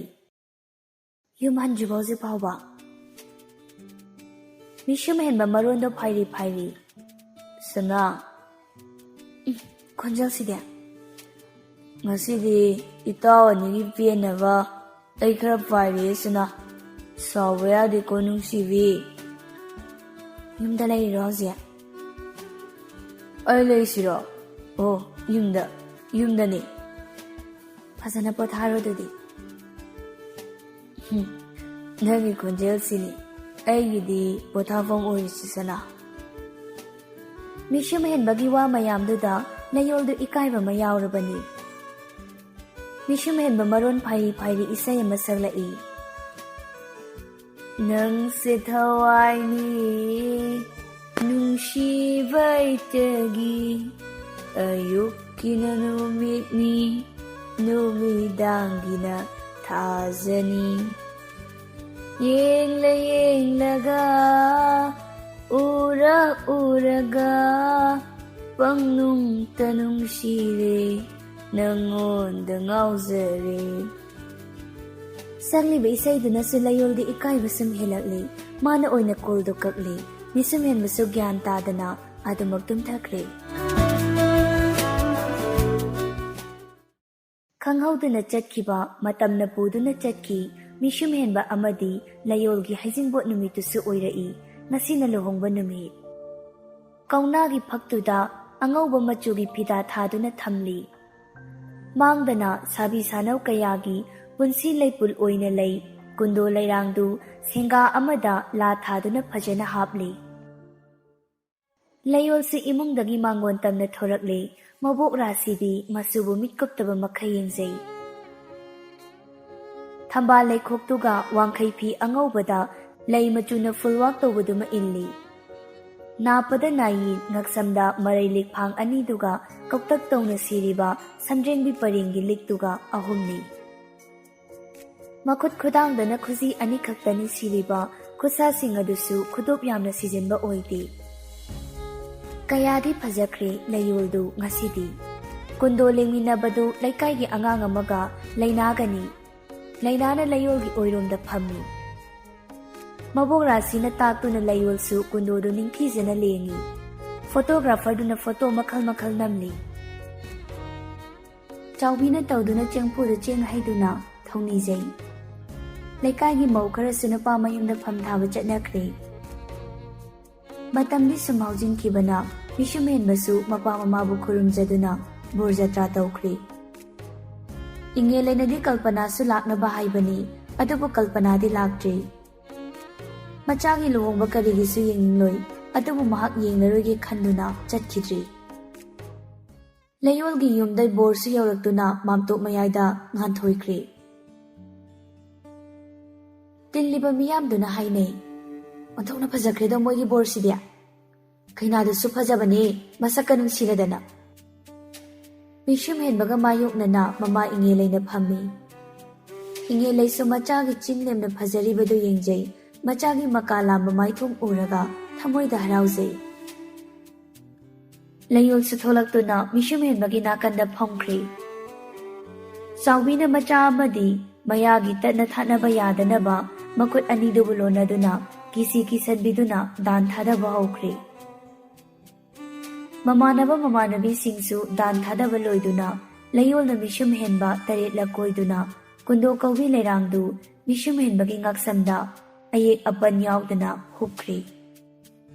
"ꯌꯨꯝ ꯍꯟꯗ꯭ꯔꯤꯕꯣ ꯍꯧꯖꯤꯛ ꯐꯥꯎꯕ?" ꯃꯤꯁꯨꯝ ꯍꯦꯟꯕ ꯃꯔꯣꯟꯗꯣ ꯐꯥꯏꯔꯤ ꯐꯥꯏꯔꯤ꯫ "ꯁꯅꯥ꯫" ꯎꯝ, ꯈꯣꯟꯖꯦꯜꯁꯤꯗꯤ꯫ "ꯉꯁꯤꯗꯤ ꯏꯇꯥꯎ ꯑꯅꯤꯒꯤ ꯄꯦꯟꯅꯕ ꯑꯩ ꯈꯔ ꯄꯥꯏꯔꯤꯌꯦ ꯁꯅꯥ꯫ ꯁꯥꯎꯕ ꯌꯥꯗꯦꯀꯣ ꯅꯨꯡꯁꯤꯕꯤ꯫" "ꯌꯨꯝꯗ ꯂꯩꯔꯤꯔꯣ ꯍꯧꯖꯤꯛ?" "ꯑꯩ ꯂꯩꯁꯤꯔꯣ? ꯑꯣ, ꯌꯨꯝꯗ, ꯌꯨꯝꯗꯅꯤ꯫" "ꯐꯖꯅ ꯄꯣꯊꯥꯔꯣ ꯑꯗꯨꯗꯤ꯫" ꯍꯨꯝ, ꯅꯪꯒꯤ ꯈꯣꯟꯖꯦꯜꯁꯤꯅꯤ ꯑꯩꯒꯤꯗꯤ ꯄꯣꯊꯥꯐꯝ ꯑꯣꯏꯔꯤꯁꯤ ꯁꯅꯥ꯫ ꯃꯤꯁꯨꯝ ꯍꯦꯟꯕꯒꯤ ꯋꯥ ꯃꯌꯥꯝꯗꯨꯗ ꯅꯌꯣꯜꯗꯨ ꯏꯀꯥꯏꯕ ꯑꯃ ꯌꯥꯎꯔꯕꯅꯤ꯫ ꯃꯤꯁꯨꯝ ꯍꯦꯟꯕ ꯃꯔꯣꯟ ꯐꯥꯏꯔꯤ ꯐꯥꯏꯔꯤ ꯏꯁꯩ ꯑꯃ ꯁꯛꯂꯛꯏ꯫ ꯅꯪꯁꯦ ꯊꯋꯥꯏꯅꯤ ꯅꯨꯡꯁꯤꯕꯩꯇꯒꯤ, ꯑꯌꯨꯛꯀꯤꯅ ꯅꯨꯃꯤꯠꯅꯤ ꯅꯨꯃꯤꯗꯥꯡꯒꯤꯅ ꯊꯥꯖꯅꯤ꯫ ꯌꯦꯡꯂ ꯌꯦꯡꯂꯒ, ꯎꯔ ꯎꯔꯒ, ꯄꯪꯅꯨꯡꯇ ꯅꯨꯡꯁꯤꯔꯦ, ꯅꯪꯉꯣꯟꯗ ꯉꯥꯎꯖꯔꯦ꯫ ꯁꯛꯂꯤꯕ ꯏꯁꯩꯗꯨꯅꯁꯨ ꯂꯌꯣꯜꯒꯤ ꯏꯀꯥꯏꯕ ꯁꯨꯝ ꯍꯦꯜꯂꯛꯂꯤ꯫ ꯃꯥꯅ ꯑꯣꯏꯅ ꯀꯣꯜꯗꯣ ꯀꯛꯂꯤ꯫ ꯃꯤꯁꯨꯝ ꯍꯦꯟꯕꯁꯨ ꯒ꯭ꯌꯥꯟ ꯇꯥꯗꯅ ꯑꯗꯨꯃꯛ ꯇꯨꯝꯊꯈ꯭ꯔꯦ꯫ ꯈꯪꯍꯧꯗꯅ ꯆꯠꯈꯤꯕ, ꯃꯇꯝꯅ ꯄꯨꯗꯨꯅ ꯆꯠꯈꯤ꯫ ꯃꯤꯁꯨꯝ ꯍꯦꯟꯕ ꯑꯃꯗꯤ ꯂꯌꯣꯜꯒꯤ ꯍꯩꯖꯤꯡꯕꯣꯠ ꯅꯨꯃꯤꯠꯇꯨꯁꯨ ꯑꯣꯏꯔꯛꯏ꯫ ꯉꯁꯤꯅ ꯂꯨꯍꯣꯡꯕ ꯅꯨꯃꯤꯠ꯫ ꯀꯧꯅꯥꯒꯤ ꯐꯛꯇꯨꯗ ꯑꯉꯧꯕ ꯃꯆꯨꯒꯤ ꯐꯤꯗꯥ ꯊꯥꯗꯨꯅ ꯊꯝꯂꯤ꯫ ꯃꯥꯡꯗꯅ ꯁꯥꯕꯤ ꯁꯥꯅꯧ ꯀꯌꯥꯒꯤ ꯄꯨꯟꯁꯤ ꯂꯩꯄꯨꯜ ꯑꯣꯏꯅ ꯂꯩ꯫ ꯀꯨꯟꯗꯣ ꯂꯩꯔꯥꯡꯗꯨ ꯁꯦꯡꯒꯥ ꯑꯃꯗ ꯂꯥ ꯊꯥꯗꯨꯅ ꯐꯖꯅ ꯍꯥꯞꯂꯤ꯫ ꯂꯌꯣꯜꯁꯨ ꯏꯃꯨꯡꯗꯒꯤ ꯃꯥꯡꯒꯣꯟ ꯇꯝꯅ ꯊꯣꯔꯛꯂꯦ꯫ ꯃꯕꯣꯛ ꯔꯥꯁꯤꯗꯤ ꯃꯆꯨꯕꯨ ꯃꯤꯠ ꯀꯨꯞꯇꯕ ꯃꯈꯩ ꯌꯦꯡꯖꯩ꯫ ꯊꯝꯕꯥꯜ ꯂꯩꯈꯣꯛꯇꯨꯒ ꯋꯥꯡꯈꯩ ꯐꯤ ꯑꯉꯧꯕꯗ ꯂꯩ ꯃꯆꯨꯅ ꯐꯨꯜꯋꯥꯛ ꯇꯧꯕꯗꯨꯃ ꯏꯜꯂꯤ꯫ ꯅꯥꯄꯗ ꯅꯥꯌꯤ, ꯉꯛꯁꯝꯗ ꯃꯔꯩ ꯂꯤꯛꯐꯥꯡ ꯑꯅꯤꯗꯨꯒ ꯀꯧꯇꯛ ꯇꯧꯅ ꯁꯤꯔꯤꯕ ꯁꯝꯗ꯭ꯔꯦꯡꯕꯤ ꯄꯔꯦꯡꯒꯤ ꯂꯤꯛꯇꯨꯒ ꯑꯍꯨꯝꯅꯤ꯫ ꯃꯈꯨꯠ ꯈꯨꯗꯥꯡꯗꯅ ꯈꯨꯖꯤ ꯑꯅꯤꯈꯛꯇꯅꯤ ꯁꯤꯔꯤꯕ, ꯈꯨꯠꯁꯥꯁꯤꯡ ꯑꯗꯨꯁꯨ ꯈꯨꯗꯣꯞ ꯌꯥꯝꯅ ꯁꯤꯖꯤꯟꯕ ꯑꯣꯏꯗꯦ꯫ ꯀꯌꯥꯗꯤ ꯐꯖꯈ꯭ꯔꯦ ꯂꯩꯌꯣꯜꯗꯨ ꯉꯁꯤꯗꯤ꯫ ꯀꯨꯟꯗꯣ ꯂꯦꯡꯃꯤꯟꯅꯕꯗꯨ ꯂꯩꯀꯥꯏꯒꯤ ꯑꯉꯥꯡ ꯑꯃꯒ ꯂꯩꯅꯥꯒꯅꯤ꯫ ꯂꯩꯅꯥꯅ ꯂꯩꯌꯣꯜꯒꯤ ꯑꯣꯏꯔꯣꯝꯗ ꯐꯝꯃꯤ꯫ ꯃꯕꯣꯛ ꯔꯥꯁꯤꯅ ꯇꯥꯛꯇꯨꯅ ꯂꯩꯌꯣꯜꯁꯨ ꯀꯨꯟꯗꯣꯗꯨ ꯅꯤꯡꯊꯤꯖꯅ ꯂꯦꯡꯉꯤ꯫ ꯐꯣꯇꯣꯒ꯭ꯔꯥꯐꯔꯗꯨꯅ ꯐꯣꯇꯣ ꯃꯈꯜ ꯃꯈꯜ ꯅꯝꯂꯤ꯫ ꯆꯥꯎꯕꯤꯅ ꯇꯧꯗꯨꯅ ꯆꯦꯡꯐꯨꯗ ꯆꯦꯡ ꯍꯩꯗꯨꯅ ꯊꯧꯅꯤꯖꯩ꯫ ꯂꯩꯀꯥꯏꯒꯤ ꯃꯧ ꯈꯔꯁꯨ ꯅꯨꯄꯥ ꯃꯌꯨꯝꯗ ꯐꯝ ꯊꯥꯕ ꯆꯠꯅꯈ꯭ꯔꯦ꯫ ꯃꯇꯝꯗꯤ ꯁꯨꯝ ꯍꯧꯖꯤꯟꯈꯤꯕꯅ ꯃꯤꯁꯨꯝ ꯍꯦꯟꯕꯁꯨ ꯃꯄꯥ ꯃꯃꯥꯕꯨ ꯈꯨꯔꯨꯝꯖꯗꯨꯅ ꯕꯣꯔ ꯖꯇ꯭ꯔꯥ ꯇꯧꯈ꯭ꯔꯦ꯫ ꯏꯉꯦꯜ ꯂꯩꯅꯗꯤ ꯀꯜꯄꯅꯥꯁꯨ ꯂꯥꯛꯅꯕ ꯍꯥꯏꯕꯅꯤ, ꯑꯗꯨꯕꯨ ꯀꯜꯄꯅꯥꯗꯤ ꯂꯥꯛꯇ꯭ꯔꯦ꯫ ꯃꯆꯥꯒꯤ ꯂꯨꯍꯣꯡꯕ ꯀꯔꯤꯒꯤꯁꯨ ꯌꯦꯡꯅꯤꯡꯂꯣꯏ, ꯑꯗꯨꯕꯨ ꯃꯍꯥꯛ ꯌꯦꯡꯂꯔꯣꯏꯒꯦ ꯈꯟꯗꯨꯅ ꯆꯠꯈꯤꯗ꯭ꯔꯦ꯫ ꯂꯩꯌꯣꯜꯒꯤ ꯌꯨꯝꯗ ꯕꯣꯔꯁꯨ ꯌꯧꯔꯛꯇꯨꯅ ꯃꯥꯝꯇꯣꯞ ꯃꯌꯥꯏꯗ ꯉꯥꯟꯊꯣꯏꯈ꯭ꯔꯦ꯫ ꯇꯤꯜꯂꯤꯕ ꯃꯤꯌꯥꯝꯗꯨꯅ ꯍꯥꯏꯅꯩ, "ꯑꯣꯟꯊꯣꯛꯅ ꯐꯖꯈ꯭ꯔꯦꯗꯣ ꯃꯣꯏꯒꯤ ꯕꯣꯔꯁꯤꯗꯤ꯫ ꯀꯩꯅꯥꯗꯨꯁꯨ ꯐꯖꯕꯅꯦ, ꯃꯁꯛꯀ ꯅꯨꯡꯁꯤꯔꯗꯅ"꯫ ꯃꯤꯁꯨꯝ ꯍꯦꯟꯕꯒ ꯃꯥꯌꯣꯛꯅꯅ ꯃꯃꯥ ꯏꯉꯦ ꯂꯩꯅ ꯐꯝꯃꯤ꯫ ꯏꯉꯦ ꯂꯩꯁꯨ ꯃꯆꯥꯒꯤ ꯆꯤꯟ ꯂꯦꯝꯅ ꯐꯖꯔꯤꯕꯗꯨ ꯌꯦꯡꯖꯩ꯫ ꯃꯆꯥꯒꯤ ꯃꯀꯥ ꯂꯥꯝꯕ ꯃꯥꯏꯊꯣꯡ ꯎꯔꯒ ꯊꯃꯣꯏꯗ ꯍꯔꯥꯎꯖꯩ꯫ ꯂꯩꯌꯣꯜꯁꯨ ꯊꯣꯛꯂꯛꯇꯨꯅ ꯃꯤꯁꯨꯝ ꯍꯦꯟꯕꯒꯤ ꯅꯥꯀꯟꯗ ꯐꯝꯈ꯭ꯔꯦ꯫ ꯆꯥꯎꯕꯤꯅ ꯃꯆꯥ ꯑꯃꯗꯤ ꯃꯌꯥꯒꯤ ꯇꯠꯅ ꯊꯥꯅꯕ ꯌꯥꯗꯅꯕ ꯃꯈꯨꯠ ꯑꯅꯤꯗꯨꯕꯨ ꯂꯣꯟꯅꯗꯨꯅ ꯀꯤꯁꯤ ꯀꯤꯁꯟꯕꯤꯗꯨꯅ ꯗꯥꯟ ꯊꯥꯗꯕ ꯍꯧꯈ꯭ꯔꯦ꯫ ꯃꯃꯥꯟꯅꯕ ꯃꯃꯥꯟꯅꯕꯤꯁꯤꯡꯁꯨ ꯗꯥꯟ ꯊꯥꯗꯕ ꯂꯣꯏꯗꯨꯅ ꯂꯩꯌꯣꯜꯅ ꯃꯤꯁꯨꯝ ꯍꯦꯟꯕ ꯇꯔꯦꯠꯂꯛ ꯀꯣꯏꯗꯨꯅ ꯀꯨꯟꯗꯣ ꯀꯧꯕꯤ ꯂꯩꯔꯥꯡꯗꯨ ꯃꯤꯁꯨꯝ ꯍꯦꯟꯕꯒꯤ ꯉꯛꯁꯝꯗ ꯑꯌꯦꯛ ꯑꯄꯟ ꯌꯥꯎꯗꯅ ꯍꯨꯛꯈ꯭ꯔꯦ꯫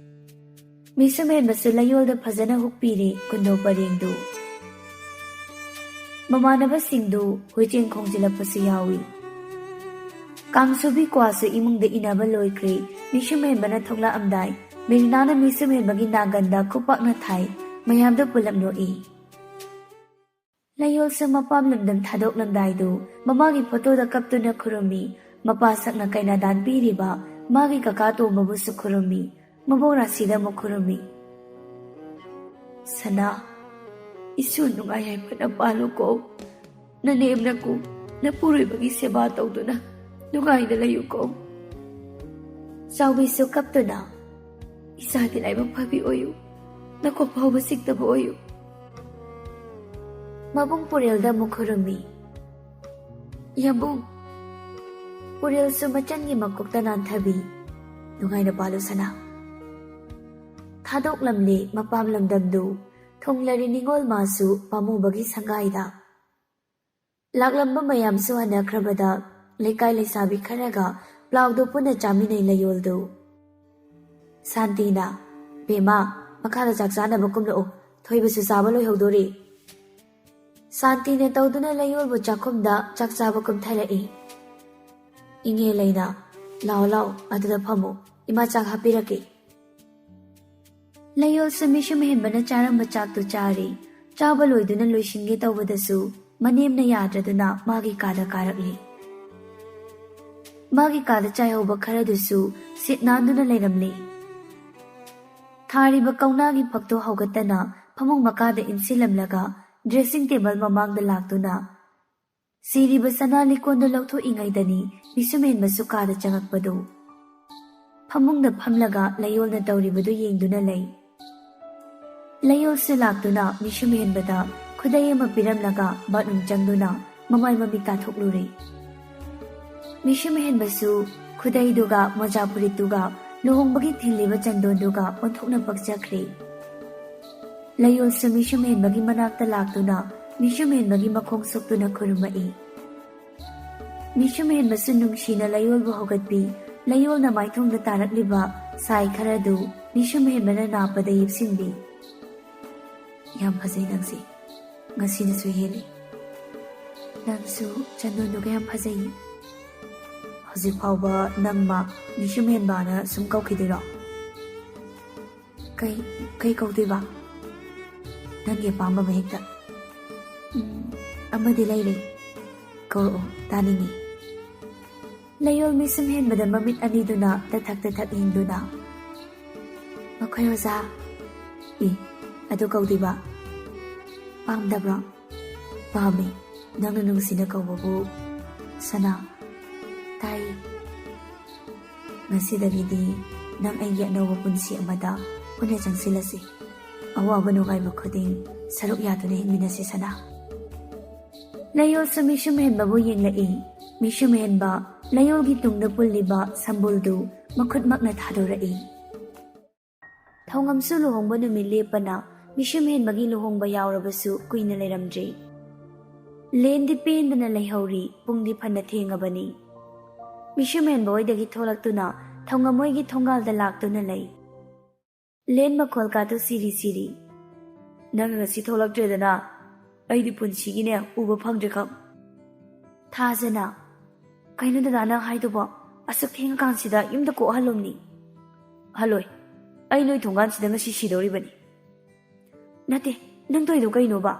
ꯃꯤꯁꯨꯝ ꯍꯦꯟꯕꯁꯨ ꯂꯩꯌꯣꯜꯗ ꯐꯖꯅ ꯍꯨꯛꯄꯤꯔꯦ ꯀꯨꯟꯗꯣ ꯄꯔꯦꯡꯗꯨ꯫ ꯃꯃꯥꯟꯅꯕꯁꯤꯡꯗꯨ ꯍꯨꯏꯆꯦꯟ ꯈꯣꯡꯖꯤꯜꯂꯛꯄꯁꯨ ꯌꯥꯎꯏ꯫ ꯀꯥꯡꯁꯨꯕꯤ ꯀ꯭ꯋꯥꯁꯨ ꯏꯃꯨꯡꯗ ꯏꯟꯅꯕ ꯂꯣꯏꯈ꯭ꯔꯦ꯫ ꯃꯤꯁꯨꯝ ꯍꯦꯟꯕꯅ ꯊꯣꯛꯂꯛꯑꯝꯗꯥꯏ ꯃꯦꯔꯤꯅꯥꯅ ꯃꯤꯁꯨꯝ ꯍꯦꯟꯕꯒꯤ ꯅꯥꯒꯟꯗ ꯈꯨꯄꯥꯛꯅ ꯊꯥꯏ꯫ ꯃꯌꯥꯝꯗ ꯄꯨꯂꯞ ꯅꯣꯛꯏ꯫ ꯂꯩꯌꯣꯜꯁꯨ ꯃꯄꯥꯝ ꯂꯝꯗꯝ ꯊꯥꯗꯣꯛꯂꯝꯗꯥꯏꯗꯨ ꯃꯃꯥꯒꯤ ꯐꯣꯇꯣꯗ ꯀꯞꯇꯨꯅ ꯈꯨꯔꯨꯝꯃꯤ꯫ ꯃꯄꯥ ꯁꯛꯅ ꯀꯩꯅꯥꯗꯥꯟ ꯄꯤꯔꯤꯕ ꯃꯥꯒꯤ ꯀꯀꯥ ꯇꯣꯝꯕꯕꯨꯁꯨ ꯈꯨꯔꯨꯝꯃꯤ꯫ ꯃꯕꯣꯛ ꯔꯥꯁꯤꯗ ꯑꯃꯨꯛ ꯈꯨꯔꯨꯝꯃꯤ꯫ "ꯁꯅꯥ, ꯏꯁꯨ ꯅꯨꯡꯉꯥꯏ ꯌꯥꯏꯐꯅ ꯄꯥꯜꯂꯨꯀꯣ꯫ ꯅꯅꯦꯝ ꯅꯀꯨ ꯅꯄꯨꯔꯣꯏꯕꯒꯤ ꯁꯦꯕꯥ ꯇꯧꯗꯨꯅ ꯅꯨꯡꯉꯥꯏꯅ ꯂꯩꯌꯨꯀꯣ"꯫ ꯆꯥꯎꯕꯤꯁꯨ ꯀꯞꯇꯨꯅ, "ꯏꯆꯥꯗꯤ ꯂꯥꯏꯕꯛ ꯐꯕꯤ ꯑꯣꯏꯌꯨ, ꯅꯀꯣꯛ ꯐꯥꯎꯕ ꯆꯤꯛꯇꯕ ꯑꯣꯏꯌꯨ"꯫ ꯃꯕꯨꯡ ꯄꯨꯔꯦꯜꯗ ꯑꯃꯨꯛ ꯈꯨꯔꯨꯝꯃꯤ꯫ ꯌꯥꯝꯕꯨꯡ ꯄꯨꯔꯦꯜꯁꯨ ꯃꯆꯟꯒꯤ ꯃꯀꯣꯛꯇ ꯅꯥꯟꯊꯕꯤ꯫ "ꯅꯨꯡꯉꯥꯏꯅ ꯄꯥꯜꯂꯨ ꯁꯅꯥ"꯫ ꯊꯥꯗꯣꯛꯂꯝꯂꯦ ꯃꯄꯥꯝ ꯂꯝꯗꯝꯗꯨ꯫ ꯊꯨꯡꯂꯔꯤ ꯅꯤꯉꯣꯜ ꯃꯥꯁꯨ ꯄꯥꯝꯃꯨꯕꯒꯤ ꯁꯪꯒꯥꯏꯗ꯫ ꯂꯥꯛꯂꯝꯕ ꯃꯌꯥꯝꯁꯨ ꯍꯟꯅꯈ꯭ꯔꯕꯗ ꯂꯩꯀꯥꯏ ꯂꯩꯁꯥꯕꯤ ꯈꯔꯒ ꯄ꯭ꯂꯥꯎꯗꯨ ꯄꯨꯟꯅ ꯆꯥꯃꯤꯟꯅꯩ ꯂꯩꯌꯣꯜꯗꯨ꯫ ꯁꯥꯟꯇꯤꯅ, "ꯕꯦꯝꯃ, ꯃꯈꯥꯗ ꯆꯥꯛ ꯆꯥꯅꯕ ꯀꯨꯝꯂꯛꯎ, ꯊꯣꯏꯕꯁꯨ ꯆꯥꯕ ꯂꯣꯏꯍꯧꯗꯣꯔꯤ"꯫ ꯁꯥꯟꯇꯤꯅ ꯇꯧꯗꯨꯅ ꯂꯩꯌꯣꯜꯕꯨ ꯆꯥꯛꯈꯨꯝꯗ ꯆꯥꯛ ꯆꯥꯕ ꯀꯨꯝꯊꯔꯛꯏ꯫ ꯏꯉꯦ ꯂꯩꯅ, "ꯂꯥꯎ ꯂꯥꯎ, ꯑꯗꯨꯗ ꯐꯝꯃꯨ, ꯏꯃꯥ ꯆꯥꯛ ꯍꯥꯞꯄꯤꯔꯛꯀꯦ"꯫ ꯂꯩꯌꯣꯜꯁꯨ ꯃꯤꯁꯨꯝ ꯍꯦꯟꯕꯅ ꯆꯥꯔꯝꯕ ꯆꯥꯛꯇꯨ ꯆꯥꯔꯤ꯫ ꯆꯥꯕ ꯂꯣꯏꯗꯨꯅ ꯂꯣꯏꯁꯤꯟꯒꯦ ꯇꯧꯕꯗꯁꯨ ꯃꯅꯦꯝꯅ ꯌꯥꯗ꯭ꯔꯗꯨꯅ ꯃꯥꯒꯤ ꯀꯥꯗ ꯀꯥꯔꯛꯂꯤ꯫ ꯃꯥꯒꯤ ꯀꯥꯗ ꯆꯥꯏꯍꯧꯕ ꯈꯔꯗꯨꯁꯨ ꯁꯤꯠ ꯅꯥꯟꯗꯨꯅ ꯂꯩꯔꯝꯂꯦ꯫ ꯊꯥꯔꯤꯕ ꯀꯧꯅꯥꯒꯤ ꯐꯛꯇꯣ ꯍꯧꯒꯠꯇꯅ ꯐꯃꯨꯡ ꯃꯈꯥꯗ ꯏꯟꯁꯤꯜꯂꯝꯂꯒ dressing table ꯃꯃꯥꯡꯗ ꯂꯥꯛꯇꯨꯅ ꯁꯤꯔꯤꯕ ꯁꯅꯥ ꯂꯤꯛꯀꯣꯟꯗꯨ ꯂꯧꯊꯣꯛꯏꯉꯩꯗꯅꯤ ꯃꯤꯁꯨꯝ ꯍꯦꯟꯕꯁꯨ ꯀꯥꯗ ꯆꯪꯉꯛꯄꯗꯨ꯫ ꯐꯃꯨꯡꯗ ꯐꯝꯂꯒ ꯂꯩꯌꯣꯜꯅ ꯇꯧꯔꯤꯕꯗꯨ ꯌꯦꯡꯗꯨꯅ ꯂꯩ꯫ ꯂꯩꯌꯣꯜꯁꯨ ꯂꯥꯛꯇꯨꯅ ꯃꯤꯁꯨꯝ ꯍꯦꯟꯕꯗ ꯈꯨꯗꯩ ꯑꯃ ꯄꯤꯔꯝꯂꯒ bathroom ꯆꯪꯗꯨꯅ ꯃꯃꯥꯏ ꯃꯃꯤꯠ ꯇꯥꯊꯣꯛꯂꯨꯔꯦ꯫ ꯃꯤꯁꯨꯝ ꯍꯦꯟꯕꯁꯨ ꯈꯨꯗꯩꯗꯨꯒ ꯃꯣꯖꯥ ꯐꯨꯔꯤꯠꯇꯨꯒ ꯂꯨꯍꯣꯡꯕꯒꯤ ꯊꯤꯜꯂꯤꯕ ꯆꯟꯗꯣꯟꯗꯨꯒ ꯑꯣꯟꯊꯣꯛꯅ ꯄꯛꯆꯈ꯭ꯔꯦ꯫ ꯂꯩꯌꯣꯜꯁꯨ ꯃꯤꯁꯨꯝ ꯍꯦꯟꯕꯒꯤ ꯃꯅꯥꯛꯇ ꯂꯥꯛꯇꯨꯅ ꯃꯤꯁꯨꯝ ꯍꯦꯟꯕꯒꯤ ꯃꯈꯣꯡ ꯁꯣꯛꯇꯨꯅ ꯈꯨꯔꯨꯝꯃꯛꯏ꯫ ꯃꯤꯁꯨꯝ ꯍꯦꯟꯕꯁꯨ ꯅꯨꯡꯁꯤꯅ ꯂꯩꯌꯣꯜꯕꯨ ꯍꯧꯒꯠꯄꯤ꯫ ꯂꯩꯌꯣꯜꯅ ꯃꯥꯏꯊꯣꯡꯗ ꯇꯥꯔꯛꯂꯤꯕ ꯁꯥꯏ ꯈꯔꯗꯨ ꯃꯤꯁꯨꯝ ꯍꯦꯟꯕꯅ ꯅꯥꯞꯄꯗ ꯌꯦꯞꯁꯤꯟꯕꯤ꯫ "ꯌꯥꯝ ꯐꯖꯩ ꯅꯪꯁꯦ꯫ ꯉꯁꯤꯅꯁꯨ ꯍꯦꯜꯂꯤ꯫ ꯅꯪꯁꯨ ꯆꯟꯗꯣꯟꯗꯨꯒ ꯌꯥꯝ ꯐꯖꯩ꯫ ꯍꯧꯖꯤꯛ ꯐꯥꯎꯕ ꯅꯪ ꯃꯥ ꯃꯤꯁꯨꯝ ꯍꯦꯟꯕꯅ ꯁꯨꯝ ꯀꯧꯈꯤꯗꯣꯏꯔꯣ?" "ꯀꯩ, ꯀꯩ ꯀꯧꯗꯣꯏꯕ?" "ꯅꯪꯒꯤ ꯑꯄꯥꯝꯕ ꯑꯃ ꯍꯦꯛꯇ꯫" "ꯎꯝ, ꯑꯃꯗꯤ ꯂꯩꯔꯦ꯫ ꯀꯧꯔꯛꯑꯣ, ꯇꯥꯅꯤꯡꯉꯤ꯫" ꯂꯩꯌꯣꯜ ꯃꯤꯁꯨꯝ ꯍꯦꯟꯕꯗ ꯃꯃꯤꯠ ꯑꯅꯤꯗꯨꯅ ꯇꯊꯛ ꯇꯊꯛ ꯌꯦꯡꯗꯨꯅ, "ꯃꯈꯣꯏ ꯑꯣꯖꯥ꯫" "ꯏ, ꯑꯗꯨ ꯀꯧꯗꯣꯏꯕ? ꯄꯥꯝꯗꯕ꯭ꯔꯣ?" "ꯄꯥꯝꯃꯤ, ꯅꯪꯅ ꯅꯨꯡꯁꯤꯅ ꯀꯧꯕꯕꯨ ꯁꯅꯥ꯫" "ꯇꯥꯏ꯫" "ꯉꯁꯤꯗꯒꯤꯗꯤ ꯅꯪ ꯑꯩꯒꯤ ꯑꯅꯧꯕ ꯄꯨꯟꯁꯤ ꯑꯃꯗ ꯄꯨꯟꯅ ꯆꯪꯁꯤꯜꯂꯁꯤ꯫ ꯑꯋꯥꯕ ꯅꯨꯡꯉꯥꯏꯕ ꯈꯨꯗꯤꯡ ꯁꯔꯨꯛ ꯌꯥꯗꯨꯅ ꯍꯤꯡꯃꯤꯟꯅꯁꯤ ꯁꯅꯥ꯫" ꯂꯩꯌꯣꯜꯁꯨ ꯃꯤꯁꯨꯝ ꯍꯦꯟꯕꯕꯨ ꯌꯦꯡꯂꯛꯏ꯫ ꯃꯤꯁꯨꯝ ꯍꯦꯟꯕ ꯂꯩꯌꯣꯜꯒꯤ ꯇꯨꯡꯗ ꯄꯨꯜꯂꯤꯕ ꯁꯝꯕꯨꯜꯗꯨ ꯃꯈꯨꯠꯃꯛꯅ ꯊꯥꯗꯣꯔꯛꯏ꯫ ꯊꯧꯉꯝꯁꯨ ꯂꯨꯍꯣꯡꯕ ꯅꯨꯃꯤꯠ ꯂꯦꯞꯄꯅ ꯃꯤꯁꯨꯝ ꯍꯦꯟꯕꯒꯤ ꯂꯨꯍꯣꯡꯕ ꯌꯥꯎꯔꯕꯁꯨ ꯀꯨꯏꯅ ꯂꯩꯔꯝꯗ꯭ꯔꯤ꯫ ꯂꯦꯟꯗꯤ ꯄꯦꯟꯗꯅ ꯂꯩꯍꯧꯔꯤ, ꯄꯨꯡꯗꯤ ꯐꯅ ꯊꯦꯡꯉꯕꯅꯤ꯫ ꯃꯤꯁꯨꯝ ꯍꯦꯟꯕ ꯍꯣꯏꯗꯒꯤ ꯊꯣꯛꯂꯛꯇꯨꯅ ꯊꯧꯉꯝ ꯍꯣꯏꯒꯤ ꯊꯣꯡꯒꯥꯜꯗ ꯂꯥꯛꯇꯨꯅ ꯂꯩ꯫ ꯂꯦꯟ ꯃꯈꯣꯜ ꯀꯥꯇꯨ ꯁꯤꯔꯤ ꯁꯤꯔꯤ꯫ "ꯅꯪ ꯉꯁꯤ ꯊꯣꯛꯂꯛꯇ꯭ꯔꯦꯗꯅ, ꯑꯩꯗꯤ ꯄꯨꯟꯁꯤꯒꯤꯅꯦ ꯎꯕ ꯐꯪꯗ꯭ꯔꯦ ꯈꯪ꯫" ꯊꯥꯖꯅ, "ꯀꯩꯅꯣ ꯗꯗꯥ ꯅꯪ ꯍꯥꯏꯗꯨꯕꯣ? ꯑꯁꯨꯛ ꯊꯦꯡꯉꯀꯥꯟꯁꯤꯗ ꯌꯨꯝꯗ ꯀꯣꯛ ꯍꯜꯂꯣꯝꯅꯤ?" "ꯍꯜꯂꯣꯏ, ꯑꯩ ꯅꯣꯏ ꯊꯣꯡꯒꯥꯟꯁꯤꯗ ꯉꯁꯤ ꯁꯤꯗꯧꯔꯤꯕꯅꯤ꯫" "ꯅꯠꯇꯦ, ꯅꯪ ꯇꯧꯔꯤꯗꯣ ꯀꯩꯅꯣꯕ?"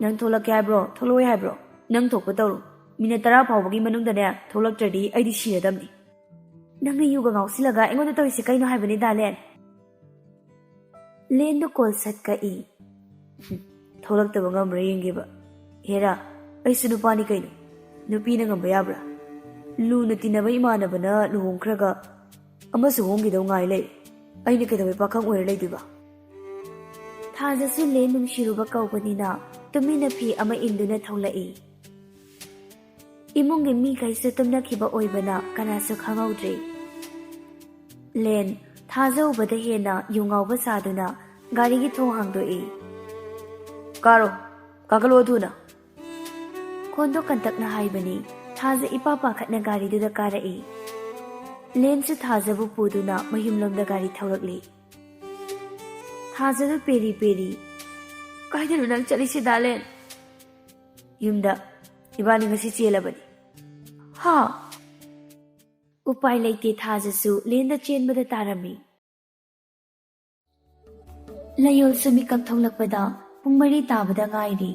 "ꯅꯪ ꯊꯣꯛꯂꯛꯀꯦ ꯍꯥꯏꯕ꯭ꯔꯣ, ꯊꯣꯛꯂꯛꯑꯣꯏ ꯍꯥꯏꯕ꯭ꯔꯣ? ꯅꯪ ꯊꯣꯛꯄ ꯇꯧꯔꯣ꯫ ꯃꯤꯅꯠ ꯇꯔꯥ ꯐꯥꯎꯕꯒꯤ ꯃꯅꯨꯡꯗꯅꯦ ꯊꯣꯛꯂꯛꯇ꯭ꯔꯗꯤ ꯑꯩꯗꯤ ꯁꯤꯔꯗꯝꯅꯤ꯫ ꯅꯪꯅ ꯌꯨꯒ ꯉꯥꯎꯁꯤꯜꯂꯒ ꯑꯩꯉꯣꯟꯗ ꯇꯧꯔꯤꯁꯦ ꯀꯩꯅꯣ ꯍꯥꯏꯕꯅꯤꯗ, ꯂꯦꯟ? ꯂꯦꯟꯗꯣ ꯀꯣꯜ ꯁꯠ ꯀꯛꯏ꯫ "ꯊꯣꯛꯂꯛꯇꯕ ꯉꯝꯕ꯭ꯔꯥ ꯌꯦꯡꯒꯦꯕ꯫ ꯍꯦꯔꯥ, ꯑꯩꯁꯨ ꯅꯨꯄꯥꯅꯤ ꯀꯩꯅꯣ꯫ ꯅꯨꯄꯤꯅ ꯉꯝꯕ ꯌꯥꯕ꯭ꯔꯥ? ꯂꯨꯅ ꯇꯤꯟꯅꯕ ꯏꯃꯥꯟꯅꯕꯅ ꯂꯨꯍꯣꯡꯈ꯭ꯔꯒ ꯑꯃꯁꯨ ꯍꯣꯡꯈꯤꯗꯧ ꯉꯥꯏ ꯂꯩ꯫ ꯑꯩꯅ ꯀꯩꯗꯧꯕꯩ ꯄꯥꯈꯪ ꯑꯣꯏꯔ ꯂꯩꯗꯣꯏꯕ?" ꯊꯥꯖꯁꯨ ꯂꯦꯟ ꯅꯨꯡꯁꯤꯔꯨꯕ ꯀꯧꯕꯅꯤꯅ ꯇꯨꯃꯤꯟꯅ ꯐꯤ ꯑꯃ ꯏꯟꯗꯨꯅ ꯊꯣꯛꯂꯛꯏ꯫ ꯏꯃꯨꯡꯒꯤ ꯃꯤꯈꯩꯁꯨ ꯇꯨꯝꯅꯈꯤꯕ ꯑꯣꯏꯕꯅ ꯀꯅꯥꯁꯨ ꯈꯪꯍꯧꯗ꯭ꯔꯦ꯫ ꯂꯦꯟ ꯊꯥꯖ ꯎꯕꯗ ꯍꯦꯟꯅ ꯌꯨ ꯉꯥꯎꯕ ꯁꯥꯗꯨꯅ ꯒꯥꯔꯤꯒꯤ ꯊꯣꯡ ꯍꯥꯡꯗꯣꯛꯏ꯫ "ꯀꯥꯔꯣ, ꯀꯥꯈꯠꯂꯣ ꯊꯨꯅ!" ꯈꯣꯟꯗꯣ ꯀꯟꯇꯛꯅ ꯍꯥꯏꯕꯅꯤ꯫ ꯊꯥꯖ ꯏꯄꯥ ꯄꯥꯈꯠꯅ ꯒꯥꯔꯤꯗꯨꯗ ꯀꯥꯔꯛꯏ꯫ ꯂꯦꯟꯁꯨ ꯊꯥꯖꯕꯨ ꯄꯨꯗꯨꯅ ꯃꯌꯨꯝꯂꯣꯝꯗ ꯒꯥꯔꯤ ꯊꯧꯔꯛꯂꯤ꯫ ꯊꯥꯖꯗꯨ ꯄꯦꯔꯤ ꯄꯦꯔꯤ꯫ "ꯀꯥꯏꯗꯅꯣ ꯅꯪ ꯆꯠꯂꯤꯁꯤꯗ, ꯂꯦꯟ?" "ꯌꯨꯝꯗ꯫ ꯏꯕꯥꯅꯤ ꯉꯁꯤ ꯆꯦꯜꯂꯕꯅꯤ꯫" "ꯍꯥ?" ꯎꯄꯥꯏ ꯂꯩꯇꯦ, ꯊꯥꯖꯁꯨ ꯂꯦꯟꯗ ꯆꯦꯟꯕꯗ ꯇꯥꯔꯝꯃꯤ꯫ ꯂꯌꯣꯜꯁꯨ ꯃꯤꯀꯞ ꯊꯣꯛꯂꯛꯄꯗ ꯄꯨꯡ ꯃꯔꯤ ꯇꯥꯕꯗ ꯉꯥꯏꯔꯤ꯫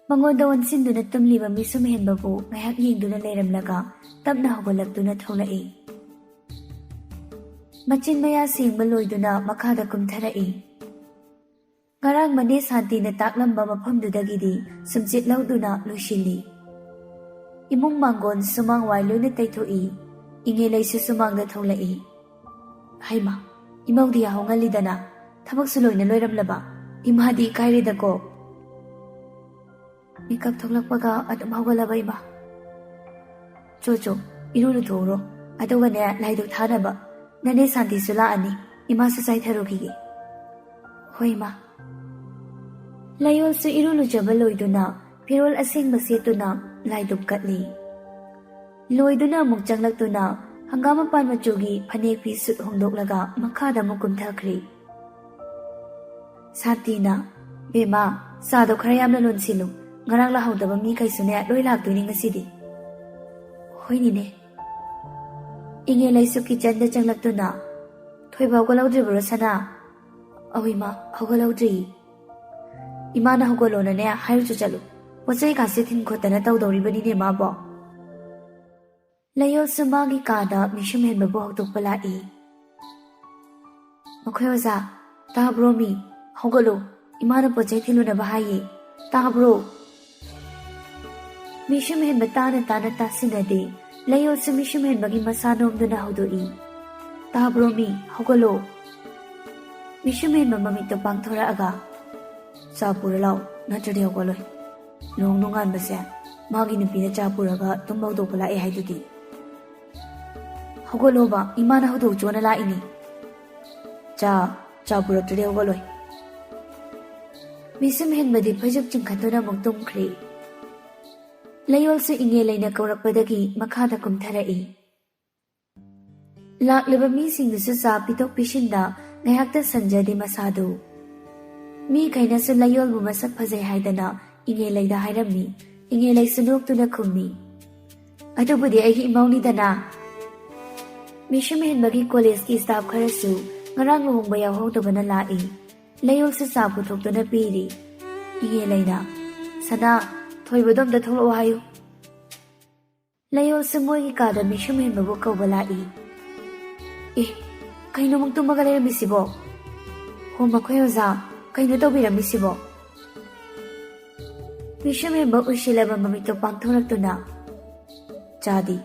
ꯃꯉꯣꯟꯗ ꯑꯣꯟꯁꯤꯟꯗꯨꯅ ꯇꯨꯝꯂꯤꯕ ꯃꯤꯁꯨꯝ ꯍꯦꯟꯕꯕꯨ ꯉꯥꯏꯍꯥꯛ ꯌꯦꯡꯗꯨꯅ ꯂꯩꯔꯝꯂꯒ ꯇꯞꯅ ꯍꯧꯒꯠꯂꯛꯇꯨꯅ ꯊꯣꯛꯂꯛꯏ꯫ ꯃꯆꯤꯟ ꯃꯌꯥ ꯁꯦꯡꯕ ꯂꯣꯏꯗꯨꯅ ꯃꯈꯥꯗ ꯀꯨꯝꯊꯔꯛꯏ꯫ ꯉꯔꯥꯡ ꯃꯅꯦ ꯁꯥꯟꯇꯤꯅ ꯇꯥꯛꯂꯝꯕ ꯃꯐꯝꯗꯨꯗꯒꯤꯗꯤ ꯁꯨꯝꯆꯤꯠ ꯂꯧꯗꯨꯅ ꯂꯣꯏꯁꯤꯜꯂꯤ꯫ ꯏꯃꯨꯡ ꯃꯥꯡꯒꯣꯟ ꯁꯨꯃꯥꯡ ꯋꯥꯏ ꯂꯣꯏꯅ ꯇꯩꯊꯣꯛꯏ꯫ ꯏꯉꯦꯂꯩꯁꯨ ꯁꯨꯃꯥꯡꯗ ꯊꯣꯛꯂꯛꯏ꯫ "ꯍꯩꯃꯥ, ꯏꯃꯧꯗꯤ ꯌꯥꯍꯧ ꯉꯜꯂꯤꯗꯅ, ꯊꯕꯛꯁꯨ ꯂꯣꯏꯅ ꯂꯣꯏꯔꯝꯂꯕ? ꯏꯃꯥꯗꯤ ꯏꯀꯥꯏꯔꯦꯗꯀꯣ꯫" "ꯃꯤꯀꯞ ꯊꯣꯛꯂꯛꯄꯒ ꯑꯗꯨꯝ ꯍꯧꯒꯠꯂꯕ, ꯏꯃꯥ?" "ꯆꯣ ꯆꯣ, ꯏꯔꯨ ꯂꯨꯊꯣꯛꯎꯔꯣ, ꯑꯗꯨꯒꯅꯦ ꯂꯥꯏꯗꯨꯛ ꯊꯥꯅꯕ꯫ ꯅꯅꯦ ꯁꯥꯟꯇꯤꯁꯨ ꯂꯥꯛꯑꯅꯤ, ꯏꯃꯥꯁꯨ ꯆꯥꯏꯊꯔꯨꯈꯤꯒꯦ꯫" "ꯍꯣꯏ, ꯏꯃꯥ꯫" ꯂꯌꯣꯜꯁꯨ ꯏꯔꯨ ꯂꯨꯖꯕ ꯂꯣꯏꯗꯨꯅ ꯐꯤꯔꯣꯜ ꯑꯁꯦꯡꯕ ꯁꯦꯠꯇꯨꯅ ꯂꯥꯏꯗꯨꯛ ꯀꯠꯂꯤ꯫ ꯂꯣꯏꯗꯨꯅ ꯑꯃꯨꯛ ꯆꯪꯂꯛꯇꯨꯅ ꯍꯪꯒꯥꯝ ꯃꯄꯥꯟ ꯃꯆꯨꯒꯤ ꯐꯅꯦꯛ ꯐꯤ ꯁꯨꯠ ꯍꯣꯡꯗꯣꯛꯂꯒ ꯃꯈꯥꯗ ꯑꯃꯨꯛ ꯀꯨꯝꯊꯈ꯭ꯔꯤ꯫ ꯁꯥꯟꯇꯤꯅ, "ꯕꯦꯝꯃ, ꯆꯥꯗꯣ ꯈꯔ ꯌꯥꯝꯅ ꯂꯣꯟꯁꯤꯜꯂꯨ꯫ ꯉꯔꯥꯡ ꯂꯥꯛꯍꯧꯗꯕ ꯃꯤꯈꯩꯁꯨꯅꯦ ꯂꯣꯏ ꯂꯥꯛꯇꯣꯏꯅꯤ ꯉꯁꯤꯗꯤ꯫" "ꯍꯣꯏꯅꯤꯅꯦ꯫" ꯏꯉꯦꯂꯩꯁꯨ ꯀꯤꯆꯟꯗ ꯆꯪꯂꯛꯇꯨꯅ, "ꯊꯣꯏꯕ ꯍꯧꯒꯠꯍꯧꯗ꯭ꯔꯤꯕ꯭ꯔꯣ, ꯁꯅꯥ?" "ꯑꯧ ꯏꯃꯥ, ꯍꯧꯒꯠꯍꯧꯗ꯭ꯔꯤ꯫" "ꯏꯃꯥꯅ ꯍꯧꯒꯠꯂꯣꯅꯅꯦ ꯍꯥꯏꯔꯨꯆꯣ ꯆꯠꯂꯨ꯫ ꯄꯣꯠ ꯆꯩ ꯀꯥꯁꯦ ꯊꯤꯟ ꯈꯣꯠꯇꯅ ꯇꯧꯗꯧꯔꯤꯕꯅꯤꯅꯦ ꯃꯥꯕꯣ꯫ ꯂꯩꯌꯣꯜꯁꯨ ꯃꯥꯒꯤ ꯀꯥꯗ ꯃꯤꯁꯨꯝ ꯍꯦꯟꯕꯕꯨ ꯍꯧꯗꯣꯛꯄ ꯂꯥꯛꯏ꯫ "ꯃꯈꯣꯏ ꯑꯣꯖꯥ, ꯇꯥꯕ꯭ꯔꯣ ꯃꯤ? ꯍꯧꯒꯠꯂꯣ, ꯏꯃꯥꯅ ꯄꯣꯠ ꯆꯩ ꯊꯤꯜꯂꯨꯅꯕ ꯍꯥꯏꯌꯦ, ꯇꯥꯕ꯭ꯔꯣ?" ꯃꯤꯁꯨꯝ ꯍꯦꯟꯕ ꯇꯥꯅ ꯇꯥꯅ ꯇꯥꯁꯤꯟꯅꯗꯦ꯫ ꯂꯩꯌꯣꯜꯁꯨ ꯃꯤꯁꯨꯝ ꯍꯦꯟꯕꯒꯤ ꯃꯁꯥ ꯅꯣꯝꯗꯨꯅ ꯍꯧꯗꯣꯛꯏ꯫ "ꯇꯥꯕ꯭ꯔꯣ ꯃꯤ? ꯍꯧꯒꯠꯂꯣ!" ꯃꯤꯁꯨꯝ ꯍꯦꯟꯕ ꯃꯃꯤꯠꯇꯣ ꯄꯥꯡꯊꯣꯔꯛꯑꯒ, "ꯆꯥ ꯄꯨꯔ ꯂꯥꯛꯑꯣ, ꯅꯠꯇ꯭ꯔꯗꯤ ꯍꯧꯒꯠꯂꯣꯏ꯫ ꯅꯣꯡ ꯅꯣꯡꯉꯥꯟꯕꯁꯦ ꯃꯥꯒꯤ ꯅꯨꯄꯤꯅ ꯆꯥ ꯄꯨꯔꯒ ꯇꯨꯝꯕ ꯍꯧꯗꯣꯛꯄ ꯂꯥꯛꯑꯦ ꯍꯥꯏꯗꯨꯗꯤ꯫ ꯍꯧꯒꯠꯂꯣꯕ, ꯏꯃꯥꯅ ꯍꯧꯗꯣꯛꯆꯣꯅ ꯂꯥꯛꯏꯅꯤ꯫ ꯆꯥ, ꯆꯥ ꯄꯨꯔꯛꯇ꯭ꯔꯗꯤ ꯍꯧꯒꯠꯂꯣꯏ꯫" ꯃꯤꯁꯨꯝ ꯍꯦꯟꯕꯗꯤ ꯐꯩꯖꯨꯞ ꯆꯤꯡꯈꯠꯇꯨꯅ ꯑꯃꯨꯛ ꯇꯨꯝꯈ꯭ꯔꯦ꯫ ꯂꯩꯌꯣꯜꯁꯨ ꯏꯉꯦ ꯂꯩꯅ ꯀꯧꯔꯛꯄꯗꯒꯤ ꯃꯈꯥꯗ ꯀꯨꯝꯊꯔꯛꯏ꯫ ꯂꯥꯛꯂꯤꯕ ꯃꯤꯁꯤꯡꯗꯨꯁꯨ ꯆꯥ ꯄꯤꯊꯣꯛ ꯄꯤꯁꯤꯟꯗ ꯉꯥꯏꯍꯥꯛꯇ ꯁꯟꯖꯗꯦ ꯃꯁꯥꯗꯨ꯫ ꯃꯤꯈꯩꯅꯁꯨ ꯂꯩꯌꯣꯜꯕꯨ ꯃꯁꯛ ꯐꯖꯩ ꯍꯥꯏꯗꯅ ꯏꯉꯦꯂꯩꯗ ꯍꯥꯏꯔꯝꯃꯤ꯫ ꯏꯉꯦꯂꯩꯁꯨ ꯅꯣꯛꯇꯨꯅ ꯈꯨꯝꯃꯤ, "ꯑꯗꯨꯕꯨꯗꯤ ꯑꯩꯒꯤ ꯏꯃꯧꯅꯤꯗꯅ꯫" ꯃꯤꯁꯨꯝ ꯍꯦꯟꯕꯒꯤ ꯀꯣꯂꯦꯖꯀꯤ ꯁ꯭ꯇꯥꯐ ꯈꯔꯁꯨ ꯉꯔꯥꯡ ꯂꯨꯍꯣꯡꯕ ꯌꯥꯎꯍꯧꯗꯕꯅ ꯂꯥꯛꯏ꯫ ꯂꯩꯌꯣꯜꯁꯨ ꯆꯥ ꯄꯨꯊꯣꯛꯇꯨꯅ ꯄꯤꯔꯤ꯫ ꯏꯉꯦꯂꯩꯅ, "ꯁꯅꯥ, ꯊꯣꯏꯕꯗꯣ ꯑꯝꯇ ꯊꯣꯛꯂꯛꯑꯣ ꯍꯥꯏꯌꯨ꯫" ꯂꯩꯌꯣꯜꯁꯨ ꯃꯣꯏꯒꯤ ꯀꯥꯗ ꯃꯤꯁꯨꯝ ꯍꯦꯟꯕꯕꯨ ꯀꯧꯕ ꯂꯥꯛꯏ꯫ "ꯑꯦ, ꯀꯩꯅꯣ ꯑꯃꯨꯛ ꯇꯨꯝꯃꯒ ꯂꯩꯔꯝꯃꯤꯁꯤꯕꯣ? ꯍꯣ, ꯃꯈꯣꯏ ꯑꯣꯖꯥ, ꯀꯩꯅꯣ ꯇꯧꯕꯤꯔꯝꯃꯤꯁꯤꯕꯣ?" ꯃꯤꯁꯨꯝ ꯍꯦꯟꯕ ꯎꯏꯁꯤꯜꯂꯕ ꯃꯃꯤꯠꯇꯣ ꯄꯥꯡꯊꯣꯔꯛꯇꯨꯅ, "ꯆꯥꯗꯤ?"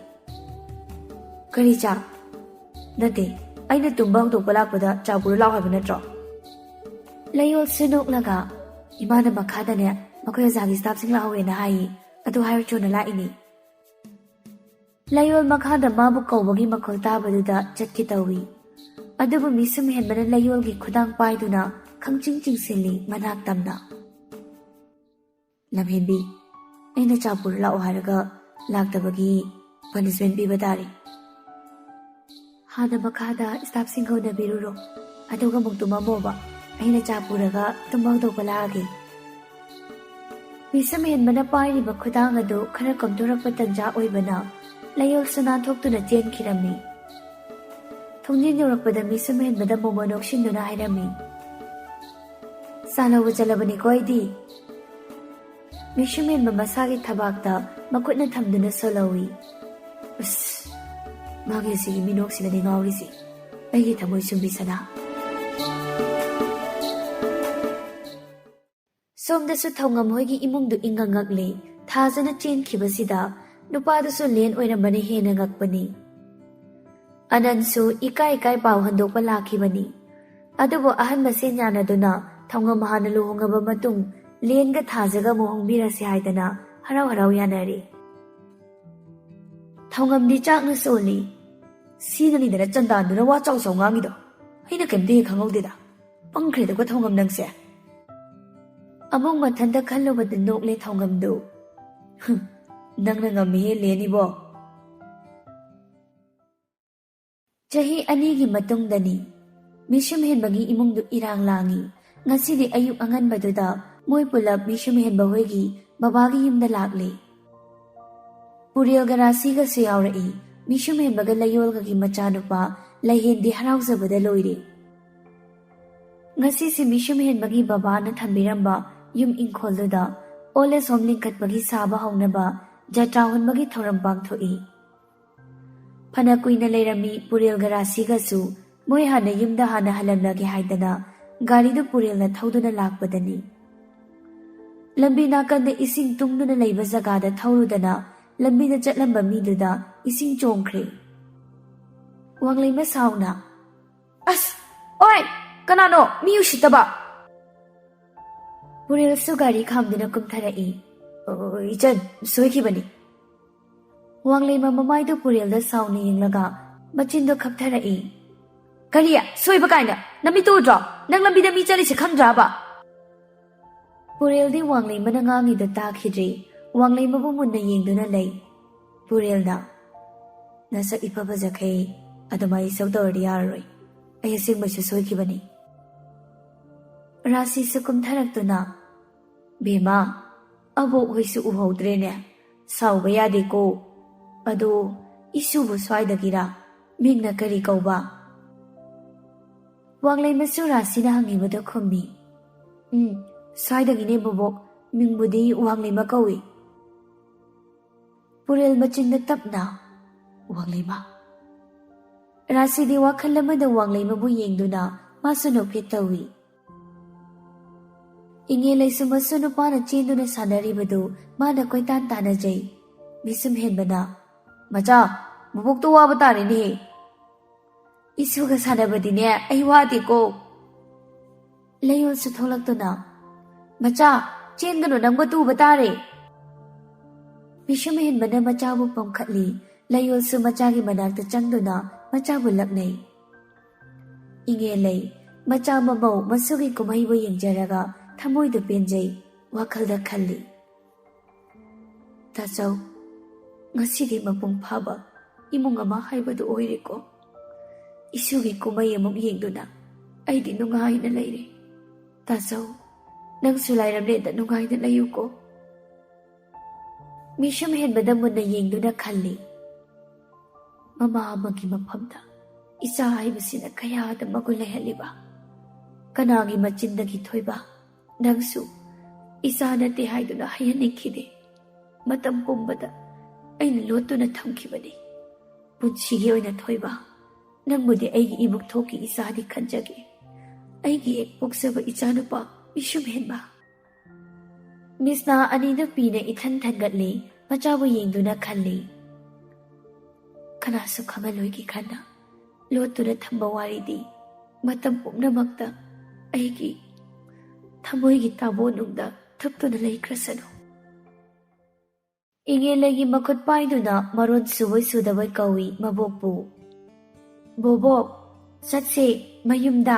"ꯀꯔꯤ ꯆꯥ?" "ꯅꯠꯇꯦ, ꯑꯩꯅ ꯇꯨꯝꯕ ꯍꯧꯗꯣꯛꯄ ꯂꯥꯛꯄꯗ ꯆꯥ ꯄꯨꯔ ꯂꯥꯛꯑꯣ ꯍꯥꯏꯕ ꯅꯠꯇ꯭ꯔꯣ?" ꯂꯩꯌꯣꯜꯁꯨ ꯅꯣꯛꯂꯒ, "ꯏꯃꯥꯅ ꯃꯈꯥꯗꯅꯦ ꯃꯈꯣꯏ ꯑꯣꯖꯥꯒꯤ ꯁ꯭ꯇꯥꯐꯁꯤꯡ ꯂꯥꯛꯍꯧꯋꯦꯅ ꯍꯥꯏꯌꯦ, ꯑꯗꯨ ꯍꯥꯏꯔꯨꯆꯣꯅ ꯂꯥꯛꯏꯅꯤ꯫" ꯂꯩꯌꯣꯜ ꯃꯈꯥꯗ ꯃꯥꯕꯨ ꯀꯧꯕꯒꯤ ꯃꯈꯣꯜ ꯇꯥꯕꯗꯨꯗ ꯆꯠꯀꯦ ꯇꯧꯏ꯫ ꯑꯗꯨꯕꯨ ꯃꯤꯁꯨꯝ ꯍꯦꯟꯕꯅ ꯂꯩꯌꯣꯜꯒꯤ ꯈꯨꯗꯥꯡ ꯄꯥꯏꯗꯨꯅ ꯈꯪꯆꯤꯡ ꯆꯤꯡꯁꯤꯜꯂꯤ ꯃꯅꯥꯛ ꯇꯝꯅ꯫ "ꯂꯝꯍꯦꯟꯕꯤ, ꯑꯩꯅ ꯆꯥ ꯄꯨꯔ ꯂꯥꯛꯑꯣ ꯍꯥꯏꯔꯒ ꯂꯥꯛꯇꯕꯒꯤ ꯄꯅꯤꯁꯃꯦꯟ ꯄꯤꯕ ꯇꯥꯔꯦ꯫" "ꯍꯥꯟꯅ ꯃꯈꯥꯗ ꯁ꯭ꯇꯥꯐꯁꯤꯡ ꯍꯧꯅꯕꯤꯔꯨꯔꯣ, ꯑꯗꯨꯒ ꯑꯃꯨꯛ ꯇꯨꯝꯃꯝꯃꯣꯕ, ꯑꯩꯅ ꯆꯥ ꯄꯨꯔꯒ ꯇꯨꯝꯕ ꯍꯧꯗꯣꯛꯄ ꯂꯥꯛꯑꯒꯦ꯫" ꯃꯤꯁꯝ ꯍꯦꯟꯕꯅ ꯄꯥꯏꯔꯤꯕ ꯈꯨꯗꯥꯡ ꯑꯗꯨ ꯈꯔ ꯀꯣꯝꯊꯣꯔꯛꯄ ꯇꯟꯖꯥ ꯑꯣꯏꯕꯅ ꯂꯩꯌꯣꯜꯁꯨ ꯅꯥꯟꯊꯣꯛꯇꯨꯅ ꯆꯦꯟꯈꯤꯔꯝꯃꯤ꯫ ꯊꯣꯡꯖꯤꯟ ꯌꯧꯔꯛꯄꯗ ꯃꯤꯁꯝ ꯍꯦꯟꯕꯗ ꯃꯣꯃꯣ ꯅꯣꯛꯁꯤꯟꯗꯨꯅ ꯍꯥꯏꯔꯝꯃꯤ, "ꯆꯥ ꯂꯧꯕ ꯆꯠꯂꯕꯅꯤꯀꯣ ꯑꯩꯗꯤ꯫" ꯃꯤꯁꯨꯝ ꯍꯦꯟꯕ ꯃꯁꯥꯒꯤ ꯊꯕꯥꯛꯇ ꯃꯈꯨꯠꯅ ꯊꯝꯗꯨꯅ ꯁꯣꯜꯍꯧꯏ꯫ ꯑꯁ, ꯃꯥꯒꯤ ꯑꯁꯤꯒꯤ ꯃꯤꯅꯣꯛꯁꯤꯅꯅꯦ ꯉꯥꯎꯔꯤꯁꯦ, ꯑꯩꯒꯤ ꯊꯃꯣꯏ ꯁꯨꯝꯕꯤ ꯁꯅꯥ꯫ ꯁꯣꯝꯗꯁꯨ ꯊꯧꯉꯝ ꯍꯣꯏꯒꯤ ꯏꯃꯨꯡꯗꯨ ꯏꯪꯉ ꯉꯛꯂꯦ꯫ ꯊꯥꯖꯅ ꯆꯦꯟꯈꯤꯕꯁꯤꯗ ꯅꯨꯄꯥꯗꯨꯁꯨ ꯂꯦꯟ ꯑꯣꯏꯔꯝꯕꯅ ꯍꯦꯟꯅ ꯉꯛꯄꯅꯤ꯫ ꯑꯅꯟꯁꯨ ꯏꯀꯥꯏ ꯏꯀꯥꯏ ꯄꯥꯎ ꯍꯟꯗꯣꯛꯄ ꯂꯥꯛꯈꯤꯕꯅꯤ꯫ ꯑꯗꯨꯕꯨ ꯑꯍꯟ ꯃꯁꯦꯟ ꯌꯥꯅꯗꯨꯅ ꯊꯧꯉꯝ ꯍꯥꯟꯅ ꯂꯨꯍꯣꯡꯉꯕ ꯃꯇꯨꯡ ꯂꯦꯟꯒ ꯊꯥꯖꯒ ꯑꯃꯨꯛ ꯍꯣꯡꯕꯤꯔꯁꯤ ꯍꯥꯏꯗꯅ ꯍꯔꯥꯎ ꯍꯔꯥꯎ ꯌꯥꯅꯔꯦ꯫ ꯊꯧꯉꯝꯗꯤ ꯆꯥꯛꯅ ꯁꯣꯜꯂꯤ꯫ "ꯁꯤꯅꯅꯤꯗꯅ ꯆꯟꯗꯥꯟꯗꯨꯅ ꯋꯥ ꯆꯥꯎ ꯆꯥꯎ ꯉꯥꯡꯉꯤꯗꯣ꯫ ꯑꯩꯅ ꯀꯩꯝꯇ ꯍꯦꯛ ꯈꯪꯍꯧꯗꯦꯗ꯫ ꯄꯪꯈ꯭ꯔꯦꯗꯀꯣ ꯊꯧꯉꯝ ꯅꯪꯁꯦ꯫" ꯑꯃꯨꯛ ꯃꯊꯟꯇ ꯈꯜꯂꯨꯕꯗ ꯅꯣꯛꯂꯦ ꯊꯧꯉꯝꯗꯨ꯫ "ꯍꯨꯝ, ꯅꯪꯅ ꯉꯝꯃꯤꯍꯦ ꯂꯦꯟ ꯏꯕꯣ꯫" ꯆꯍꯤ ꯑꯅꯤꯒꯤ ꯃꯇꯨꯡꯗꯅꯤ꯫ ꯃꯤꯁꯨꯝ ꯍꯦꯟꯕꯒꯤ ꯏꯃꯨꯡꯗꯨ ꯏꯔꯥꯡ ꯂꯥꯡꯏ꯫ ꯉꯁꯤꯗꯤ ꯑꯌꯨꯛ ꯑꯉꯟꯕꯗꯨꯗ ꯃꯣꯏ ꯄꯨꯂꯞ ꯃꯤꯁꯨꯝ ꯍꯦꯟꯕ ꯍꯣꯏꯒꯤ ꯕꯕꯥꯒꯤ ꯌꯨꯝꯗ ꯂꯥꯛꯂꯦ꯫ ꯄꯨꯔꯦꯜꯒ ꯔꯥꯁꯤꯒꯁꯨ ꯌꯥꯎꯔꯛꯏ꯫ ꯃꯤꯁꯨꯝ ꯍꯦꯟꯕꯒ ꯂꯩꯌꯣꯜꯒꯒꯤ ꯃꯆꯥꯅꯨꯄꯥ ꯂꯩꯍꯦꯟꯗꯤ ꯍꯔꯥꯎꯖꯕꯗ ꯂꯣꯏꯔꯦ꯫ ꯉꯁꯤꯁꯤ ꯃꯤꯁꯨꯝ ꯍꯦꯟꯕꯒꯤ ꯕꯕꯥꯅ ꯊꯝꯕꯤꯔꯝꯕ ꯌꯨꯝ ꯏꯪꯈꯣꯜꯗꯨꯗ old age home ꯂꯤꯡꯈꯠꯄꯒꯤ ꯁꯥꯕ ꯍꯧꯅꯕ ꯖꯇ꯭ꯔꯥ ꯍꯨꯟꯕꯒꯤ ꯊꯧꯔꯝ ꯄꯥꯡꯊꯣꯛꯏ꯫ ꯐꯅ ꯀꯨꯏꯅ ꯂꯩꯔꯝꯃꯤ ꯄꯨꯔꯦꯜꯒ ꯔꯥꯁꯤꯒꯁꯨ꯫ ꯃꯣꯏ ꯍꯥꯟꯅ ꯌꯨꯝꯗ ꯍꯥꯟꯅ ꯍꯜꯂꯝꯂꯒꯦ ꯍꯥꯏꯗꯅ ꯒꯥꯔꯤꯗꯨ ꯄꯨꯔꯦꯜꯅ ꯊꯧꯗꯨꯅ ꯂꯥꯛꯄꯗꯅꯤ꯫ ꯂꯝꯕꯤ ꯅꯥꯀꯟꯗ ꯏꯁꯤꯡ ꯇꯨꯡꯗꯨꯅ ꯂꯩꯕ ꯖꯒꯥꯗ ꯊꯧꯔꯨꯗꯅ ꯂꯝꯕꯤꯗ ꯆꯠꯂꯝꯕ ꯃꯤꯗꯨꯗ ꯏꯁꯤꯡ ꯆꯣꯡꯈ꯭ꯔꯦ꯫ ꯋꯥꯡꯂꯩꯃ ꯁꯥꯎꯅ, "ꯑꯁ! ꯑꯣꯏ! ꯀꯅꯥꯅꯣ? ꯃꯤ ꯎꯁꯤꯠꯇꯕ!" ꯄꯨꯔꯦꯜꯁꯨ ꯒꯥꯔꯤ ꯈꯥꯝꯗꯨꯅ ꯀꯨꯝꯊꯔꯛꯏ꯫ "ꯑꯣ, ꯏꯆꯟ, ꯁꯣꯏꯈꯤꯕꯅꯤ꯫" ꯋꯥꯡꯂꯩꯃ ꯃꯃꯥꯏꯗꯨ ꯄꯨꯔꯦꯜꯗ ꯁꯥꯎꯅ ꯌꯦꯡꯂꯒ ꯃꯆꯤꯟꯗꯣ ꯈꯞꯊꯔꯛꯏ꯫ "ꯀꯔꯤ? ꯁꯣꯏꯕ ꯀꯥꯏꯅ? ꯅꯃꯤꯠꯇꯨ ꯎꯗ꯭ꯔꯣ? ꯅꯪ ꯂꯝꯕꯤꯗ ꯃꯤ ꯆꯠꯂꯤꯁꯦ ꯈꯪꯗ꯭ꯔꯕ?" ꯄꯨꯔꯦꯜꯗꯤ ꯋꯥꯡꯂꯩꯃꯅ ꯉꯥꯡꯉꯤꯗꯣ ꯇꯥꯈꯤꯗ꯭ꯔꯦ꯫ ꯋꯥꯡꯂꯩꯃꯕꯨ ꯃꯨꯟꯅ ꯌꯦꯡꯗꯨꯅ ꯂꯩ꯫ ꯄꯨꯔꯦꯜꯅ, "ꯅꯁꯛ ꯏꯐ ꯐꯖꯈꯩ ꯑꯗꯨꯃꯥꯏ ꯏꯁꯧ ꯇꯧꯔꯗꯤ ꯌꯥꯔꯔꯣꯏ꯫ ꯑꯩ ꯑꯁꯦꯡꯕꯩꯁꯨ ꯁꯣꯏꯈꯤꯕꯅꯤ꯫" ꯔꯥꯁꯤꯁꯨ ꯀꯨꯝꯊꯔꯛꯇꯨꯅ, "ꯕꯦꯝꯃ, ꯑꯕꯣꯛ ꯍꯣꯏꯁꯨ ꯎꯍꯧꯗ꯭ꯔꯦꯅꯦ꯫ ꯁꯥꯎꯕ ꯌꯥꯗꯦꯀꯣ꯫ ꯑꯗꯣ ꯏꯁꯨꯕꯨ ꯁ꯭ꯋꯥꯏꯗꯒꯤꯔꯥ? ꯃꯤꯡꯅ ꯀꯔꯤ ꯀꯧꯕ?" ꯋꯥꯡꯂꯩꯃꯁꯨ ꯔꯥꯁꯤꯅ ꯍꯪꯉꯤꯕꯗꯣ ꯈꯨꯝꯃꯤ꯫ "ꯎꯝ, ꯁ꯭ꯋꯥꯏꯗꯒꯤꯅꯦ ꯕꯣꯕꯣꯛ꯫ ꯃꯤꯡꯕꯨꯗꯤ ꯋꯥꯡꯂꯩꯃ ꯀꯧꯏ꯫ ꯄꯨꯔꯦꯜ ꯃꯆꯤꯟꯗ ꯇꯞꯅ, "ꯋꯥꯡꯂꯩꯃ?" ꯔꯥꯁꯤꯗꯤ ꯋꯥꯈꯜ ꯑꯃꯗ ꯋꯥꯡꯂꯩꯃꯕꯨ ꯌꯦꯡꯗꯨꯅ ꯃꯥꯁꯨ ꯅꯣꯛꯐꯦꯠ ꯇꯧꯏ꯫ ꯏꯉꯦꯂꯩꯁꯨ ꯃꯁꯨ ꯅꯨꯄꯥꯅ ꯆꯦꯟꯗꯨꯅ ꯁꯥꯟꯅꯔꯤꯕꯗꯨ ꯃꯥꯅ ꯀꯣꯏꯇꯥꯟ ꯇꯥꯟꯅꯖꯩ꯫ ꯃꯤꯁꯨꯝ ꯍꯦꯟꯕꯅ, "ꯃꯆꯥ, ꯃꯕꯣꯛꯇꯣ ꯋꯥꯕ ꯇꯥꯔꯦꯅꯦ꯫ ꯏꯁꯨꯒ ꯁꯥꯟꯅꯕꯗꯤꯅꯦ ꯑꯩ ꯋꯥꯗꯦꯀꯣ"꯫ ꯂꯩꯌꯣꯜꯁꯨ ꯊꯣꯛꯂꯛꯇꯨꯅ, "ꯃꯆꯥ, ꯆꯦꯟꯒꯅꯨ, ꯅꯪꯕꯨ ꯇꯨꯕ ꯇꯥꯔꯦ"꯫ ꯃꯤꯁꯨꯝ ꯍꯦꯟꯕꯅ ꯃꯆꯥꯕꯨ ꯄꯝꯈꯠꯂꯤ꯫ ꯂꯩꯌꯣꯜꯁꯨ ꯃꯆꯥꯒꯤ ꯃꯅꯥꯛꯇ ꯆꯪꯗꯨꯅ ꯃꯆꯥꯕꯨ ꯂꯛꯅꯩ꯫ ꯏꯉꯦꯂꯩ, ꯃꯆꯥ ꯃꯃꯧ ꯃꯁꯨꯒꯤ ꯀꯨꯝꯍꯩꯕꯨ ꯌꯦꯡꯖꯔꯒ ꯊꯃꯣꯏꯗ ꯄꯦꯟꯖꯩ꯫ ꯋꯥꯈꯜꯗ ꯈꯜꯂꯤ, "ꯇꯥꯆꯧ, ꯉꯁꯤꯗꯤ ꯃꯄꯨꯡ ꯐꯥꯕ ꯏꯃꯨꯡ ꯑꯃ ꯍꯥꯏꯕꯗꯨ ꯑꯣꯏꯔꯦꯀꯣ꯫ ꯏꯁꯨꯒꯤ ꯀꯨꯝꯍꯩ ꯑꯃꯨꯛ ꯌꯦꯡꯗꯨꯅ ꯑꯩꯗꯤ ꯅꯨꯡꯉꯥꯏꯅ ꯂꯩꯔꯦ꯫ ꯇꯥꯆꯧ, ꯅꯪꯁꯨ ꯂꯥꯏꯔꯝꯂꯦꯟꯗ ꯅꯨꯡꯉꯥꯏꯅ ꯂꯩꯌꯨꯀꯣ"꯫ ꯃꯤꯁꯨꯝ ꯍꯦꯟꯕꯗ ꯃꯨꯟꯅ ꯌꯦꯡꯗꯨꯅ ꯈꯜꯂꯤ, "ꯃꯃꯥ ꯑꯃꯒꯤ ꯃꯐꯝꯗ ꯏꯆꯥ ꯍꯥꯏꯕꯁꯤꯅ ꯀꯌꯥꯗ ꯃꯒꯨꯟ ꯂꯩꯍꯜꯂꯤꯕ꯫ ꯀꯅꯥꯒꯤ ꯃꯆꯤꯟꯗꯒꯤ ꯊꯣꯏꯕ? ꯅꯪꯁꯨ ꯏꯆꯥ ꯅꯠꯇꯦ ꯍꯥꯏꯗꯨꯅ ꯍꯩꯍꯟꯅꯤꯡꯈꯤꯗꯦ꯫ ꯃꯇꯝ ꯄꯨꯝꯕꯗ ꯑꯩꯅ ꯂꯣꯠꯇꯨꯅ ꯊꯝꯈꯤꯕꯅꯤ꯫ ꯄꯨꯟꯁꯤꯒꯤ ꯑꯣꯏꯅ ꯊꯣꯏꯕ, ꯅꯪꯕꯨꯗꯤ ꯑꯩꯒꯤ ꯏꯕꯨꯛꯊꯣꯛꯀꯤ ꯏꯆꯥꯗꯤ ꯈꯟꯖꯒꯦ꯫ ꯑꯩꯒꯤ ꯍꯦꯛ ꯄꯣꯛꯆꯕ ꯏꯆꯥꯅꯨꯄꯥ ꯃꯤꯁꯨꯝ ꯍꯦꯟꯕ"꯫ ꯃꯤꯁꯅꯥ ꯑꯅꯤꯗꯨ ꯄꯤꯅ ꯏꯊꯟ ꯊꯟꯒꯠꯂꯤ, ꯃꯆꯥꯕꯨ ꯌꯦꯡꯗꯨꯅ ꯈꯜꯂꯤ, "ꯀꯅꯥꯁꯨ ꯈꯪꯍꯜꯂꯣꯏꯒꯦ ꯈꯟꯅ ꯂꯣꯠꯇꯨꯅ ꯊꯝꯕ ꯋꯥꯔꯤꯗꯤ ꯃꯇꯝ ꯄꯨꯝꯅꯃꯛꯇ ꯑꯩꯒꯤ ꯊꯃꯣꯏꯒꯤ ꯇꯥꯕꯣꯅꯨꯡꯗ ꯊꯨꯞꯇꯨꯅ ꯂꯩꯈ꯭ꯔꯁꯅꯨ"꯫ ꯏꯉꯦꯂꯩꯒꯤ ꯃꯈꯨꯠ ꯄꯥꯏꯗꯨꯅ ꯃꯔꯣꯟ ꯁꯨꯕꯣꯏ ꯁꯨꯗꯕꯣꯏ ꯀꯧꯏ ꯃꯕꯣꯛꯄꯨ꯫ "ꯕꯣꯕꯣꯛ, ꯆꯠꯁꯦ ꯃꯌꯨꯝꯗ"꯫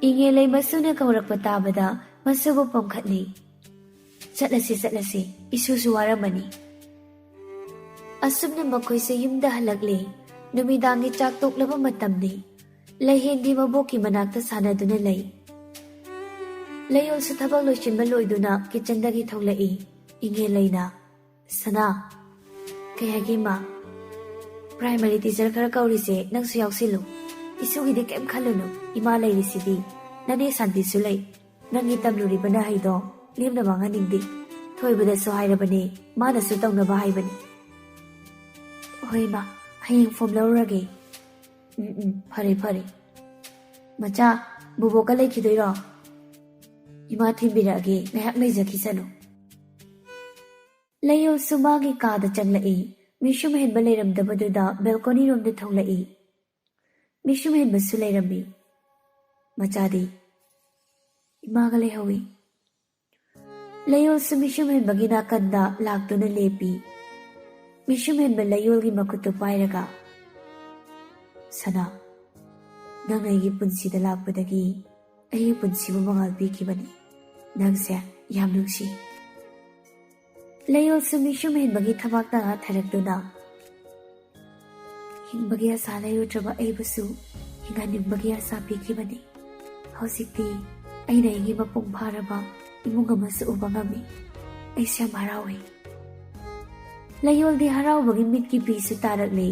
ꯏꯉꯦꯂꯩ ꯃꯁꯨꯅ ꯀꯧꯔꯛꯄ ꯇꯥꯕꯗ ꯃꯁꯨꯕꯨ ꯄꯝꯈꯠꯂꯤ꯫ "ꯆꯠꯂꯁꯤ, ꯆꯠꯂꯁꯤ, ꯏꯁꯨꯁꯨ ꯋꯥꯔꯝꯃꯅꯤ"꯫ ꯑꯁꯨꯝꯅ ꯃꯈꯣꯏꯁꯦ ꯌꯨꯝꯗ ꯍꯜꯂꯛꯂꯦ꯫ ꯅꯨꯃꯤꯗꯥꯡꯒꯤ ꯆꯥꯛ ꯇꯣꯛꯂꯕ ꯃꯇꯝꯅꯤ꯫ ꯂꯩꯍꯦꯟꯗꯤ ꯃꯕꯣꯛꯀꯤ ꯃꯅꯥꯛꯇ ꯁꯥꯟꯅꯗꯨꯅ ꯂꯩ꯫ ꯂꯩꯌꯣꯜꯁꯨ ꯊꯕꯛ ꯂꯣꯏꯁꯤꯟꯕ ꯂꯣꯏꯗꯨꯅ ꯀꯤꯆꯟꯗꯒꯤ ꯊꯣꯛꯂꯛꯏ꯫ ꯏꯉꯦꯂꯩꯅ, "ꯁꯅꯥ, ꯀꯩ ꯍꯥꯏꯒꯦ ꯏꯃꯥ? ꯄ꯭ꯔꯥꯏꯃꯔꯤ ꯇꯤꯆꯔ ꯈꯔ ꯀꯧꯔꯤꯁꯦ ꯅꯪꯁꯨ ꯌꯥꯎꯁꯤꯜꯂꯨ꯫ ꯏꯁꯨꯒꯤꯗꯤ ꯀꯩꯝ ꯈꯜꯂꯨꯅꯨ, ꯏꯃꯥ ꯂꯩꯔꯤꯁꯤꯗꯤ꯫ ꯅꯅꯦ ꯁꯥꯟꯇꯤꯁꯨ ꯂꯩ꯫ ꯅꯪꯒꯤ ꯇꯝꯂꯨꯔꯤꯕ ꯅꯍꯩꯗꯣ ꯂꯦꯝꯅ ꯃꯥꯡꯍꯟꯅꯤꯡꯗꯦ꯫ ꯊꯣꯏꯕꯗꯁꯨ ꯍꯥꯏꯔꯕꯅꯦ, ꯃꯥꯅꯁꯨ ꯇꯧꯅꯕ ꯍꯥꯏꯕꯅꯤ꯫ ꯍꯣꯏ ꯏꯃꯥ, ꯍꯌꯦꯡ ꯐꯣꯝ ꯂꯧꯔꯨꯔꯒꯦ꯫ ꯎꯝ, ꯎꯝ, ꯐꯔꯦ, ꯐꯔꯦ꯫ ꯃꯆꯥ, ꯕꯣꯕꯣꯛꯀ ꯂꯩꯈꯤꯗꯣꯏꯔꯣ? ꯏꯃꯥ ꯊꯤꯟꯕꯤꯔꯛꯑꯒꯦ, ꯉꯥꯏꯍꯥꯛ ꯂꯩꯖꯈꯤꯁꯅꯨ꯫ ꯂꯩꯌꯣꯜꯁꯨ ꯃꯥꯒꯤ ꯀꯥꯗ ꯆꯪꯂꯛꯏ꯫ ꯃꯤꯁꯨꯝ ꯍꯦꯟꯕ ꯂꯩꯔꯝꯗꯕꯗꯨꯗ ꯕꯦꯜꯀꯣꯅꯤꯔꯣꯝꯗ ꯊꯣꯛꯂꯛꯏ꯫ ꯃꯤꯁꯨꯝ ꯍꯦꯟꯕꯁꯨ ꯂꯩꯔꯝꯃꯤ꯫ ꯃꯆꯥꯗꯤ ꯏꯃꯥꯒ ꯂꯩꯍꯧꯏ꯫ ꯂꯩꯌꯣꯜꯁꯨ ꯃꯤꯁꯨꯝ ꯍꯦꯟꯕꯒꯤ ꯅꯥꯀꯟꯗ ꯂꯥꯛꯇꯨꯅ ꯂꯦꯞꯄꯤ꯫ ꯃꯤꯁꯨꯝ ꯍꯦꯟꯕ ꯂꯩꯌꯣꯜꯒꯤ ꯃꯈꯨꯠꯇꯨ ꯄꯥꯏꯔꯒ, "ꯁꯅꯥ, ꯅꯪ ꯑꯩꯒꯤ ꯄꯨꯟꯁꯤꯗ ꯂꯥꯛꯄꯗꯒꯤ ꯑꯩꯒꯤ ꯄꯨꯟꯁꯤꯕꯨ ꯃꯉꯥꯜ ꯄꯤꯈꯤꯕꯅꯤ꯫ ꯅꯪꯁꯦ ꯌꯥꯝ ꯅꯨꯡꯁꯤ꯫" ꯂꯩꯌꯣꯜꯁꯨ ꯃꯤꯁꯨꯝ ꯍꯦꯟꯕꯒꯤ ꯊꯕꯥꯛꯇ ꯉꯥꯊꯔꯛꯇꯨꯅ, "ꯍꯤꯡꯕꯒꯤ ꯑꯁꯥ ꯂꯩꯔꯨꯗ꯭ꯔꯕ ꯑꯩꯕꯨꯁꯨ ꯍꯤꯡꯍꯟꯅꯤꯡꯕꯒꯤ ꯑꯁꯥ ꯄꯤꯈꯤꯕꯅꯤ꯫ ꯍꯧꯖꯤꯛꯇꯤ ꯑꯩꯅ ꯑꯩꯒꯤ ꯃꯄꯨꯡ ꯐꯥꯔꯕ ꯏꯃꯨꯡ ꯑꯃꯁꯨ ꯎꯕ ꯉꯝꯃꯤ꯫ ꯑꯩꯁꯨ ꯌꯥꯝ ꯍꯔꯥꯎꯏ꯫" ꯂꯩꯌꯣꯜꯗꯤ ꯍꯔꯥꯎꯕꯒꯤ ꯃꯤꯠꯀꯤ ꯄꯤꯁꯨ ꯇꯥꯔꯛꯂꯦ꯫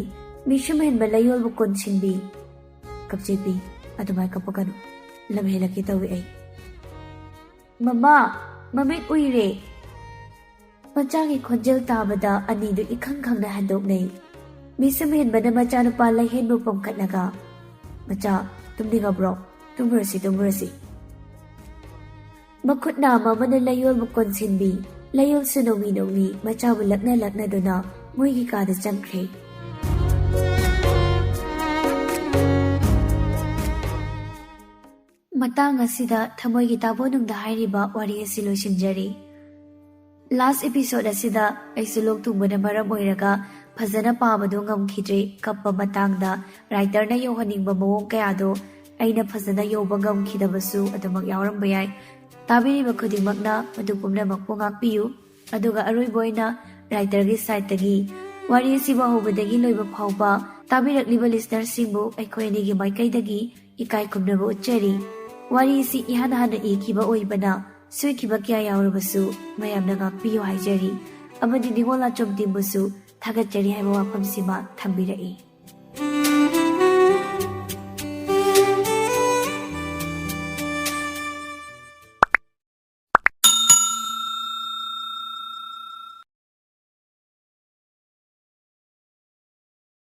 ꯃꯤꯁꯨꯝ ꯍꯦꯟꯕ ꯂꯩꯌꯣꯜꯕꯨ ꯀꯣꯟꯁꯤꯟꯕꯤ꯫ "ꯀꯞꯆꯦꯠꯄꯤ, ꯑꯗꯨꯃꯥꯏ ꯀꯞꯄꯛꯀꯅꯨ꯫ ꯂꯝ ꯍꯦꯜꯂꯛꯀꯦ ꯇꯧꯏ ꯑꯩ꯫" "ꯃꯃꯥ, ꯃꯃꯤꯠ ꯎꯏꯔꯦ!" ꯃꯆꯥꯒꯤ ꯈꯣꯟꯖꯦꯜ ꯇꯥꯕꯗ ꯑꯅꯤꯗꯨ ꯏꯈꯪ ꯈꯪꯅ ꯍꯟꯗꯣꯛꯅꯩ꯫ ꯃꯤꯁꯨꯝ ꯍꯦꯟꯕꯅ ꯃꯆꯥꯅꯨꯄꯥ ꯂꯩꯍꯦꯟꯕꯨ ꯄꯣꯝꯈꯠꯂꯒ, "ꯃꯆꯥ, ꯇꯨꯝꯅꯤꯡꯉꯕ꯭ꯔꯣ? ꯇꯨꯝꯃꯨꯔꯁꯤ, ꯇꯨꯝꯃꯨꯔꯁꯤ꯫" ꯃꯈꯨꯠ ꯅꯥꯝꯃ ꯑꯃꯅ ꯂꯩꯌꯣꯜꯕꯨ ꯀꯣꯟꯁꯤꯟꯕꯤ꯫ ꯂꯩꯌꯣꯜꯁꯨ ꯅꯣꯡꯃꯤ ꯅꯣꯡꯃꯤ ꯃꯆꯥꯕꯨ ꯂꯛꯅ ꯂꯛꯅꯗꯨꯅ ꯃꯣꯏꯒꯤ ꯀꯥꯗ ꯆꯪꯈ꯭ꯔꯦ꯫ ꯃꯇꯥꯡ ꯑꯁꯤꯗ ꯊꯃꯣꯏꯒꯤ ꯇꯥꯕꯣꯅꯨꯡꯗ ꯍꯥꯏꯔꯤꯕ ꯋꯥꯔꯤ ꯑꯁꯤ ꯂꯣꯏꯁꯤꯟꯖꯔꯤ꯫ Last episode ꯑꯁꯤꯗ ꯑꯩꯁꯨ ꯂꯣꯛ ꯊꯨꯡꯕꯅ ꯃꯔꯝ ꯑꯣꯏꯔꯒ ꯐꯖꯅ ꯄꯥꯕꯗꯣ ꯉꯝꯈꯤꯗ꯭ꯔꯦ꯫ ꯀꯞꯄ ꯃꯇꯥꯡꯗ writerꯅ ꯌꯧꯍꯟꯅꯤꯡꯕ ꯃꯑꯣꯡ ꯀꯌꯥꯗꯣ ꯑꯩꯅ ꯐꯖꯅ ꯌꯧꯕ ꯉꯝꯈꯤꯗꯕꯁꯨ ꯑꯗꯨꯃꯛ ꯌꯥꯎꯔꯝꯕ ꯌꯥꯏ꯫ ꯇꯥꯕꯤꯔꯤꯕ ꯈꯨꯗꯤꯡꯃꯛꯅ ꯃꯗꯨ ꯄꯨꯝꯅꯃꯛꯄꯨ ꯉꯥꯛꯄꯤꯌꯨ꯫ ꯑꯗꯨꯒ ꯑꯔꯣꯏꯕ ꯑꯣꯏꯅ writerꯒꯤ sideꯇꯒꯤ ꯋꯥꯔꯤ ꯑꯁꯤꯕꯨ ꯍꯧꯕꯗꯒꯤ ꯂꯣꯏꯕ ꯐꯥꯎꯕ ꯇꯥꯕꯤꯔꯛꯂꯤꯕ listenerꯁꯤꯡꯕꯨ ꯑꯩꯈꯣꯏ ꯑꯅꯤꯒꯤ ꯃꯥꯏꯀꯩꯗꯒꯤ ꯏꯀꯥꯏ ꯈꯨꯝꯅꯕ ꯎꯠꯆꯔꯤ꯫ ꯋꯥꯔꯤ ꯑꯁꯤ ꯏꯍꯥꯟ ꯍꯥꯟꯅ ꯏꯈꯤꯕ ꯑꯣꯏꯕꯅ ꯁꯣꯏꯈꯤꯕ ꯀꯌꯥ ꯌꯥꯎꯔꯕꯁꯨ ꯃꯌꯥꯝꯅ ꯉꯥꯛꯄꯤꯌꯨ ꯍꯥꯏꯖꯔꯤ꯫ ꯑꯃꯗꯤ ꯅꯤꯉꯣꯜ ꯑꯆꯣꯝ teamꯕꯨꯁꯨ ꯊꯥꯒꯠꯆꯔꯤ ꯍꯥꯏꯕ ꯋꯥꯐꯝꯁꯤꯃ ꯊꯝꯕꯤꯔꯛꯏ꯫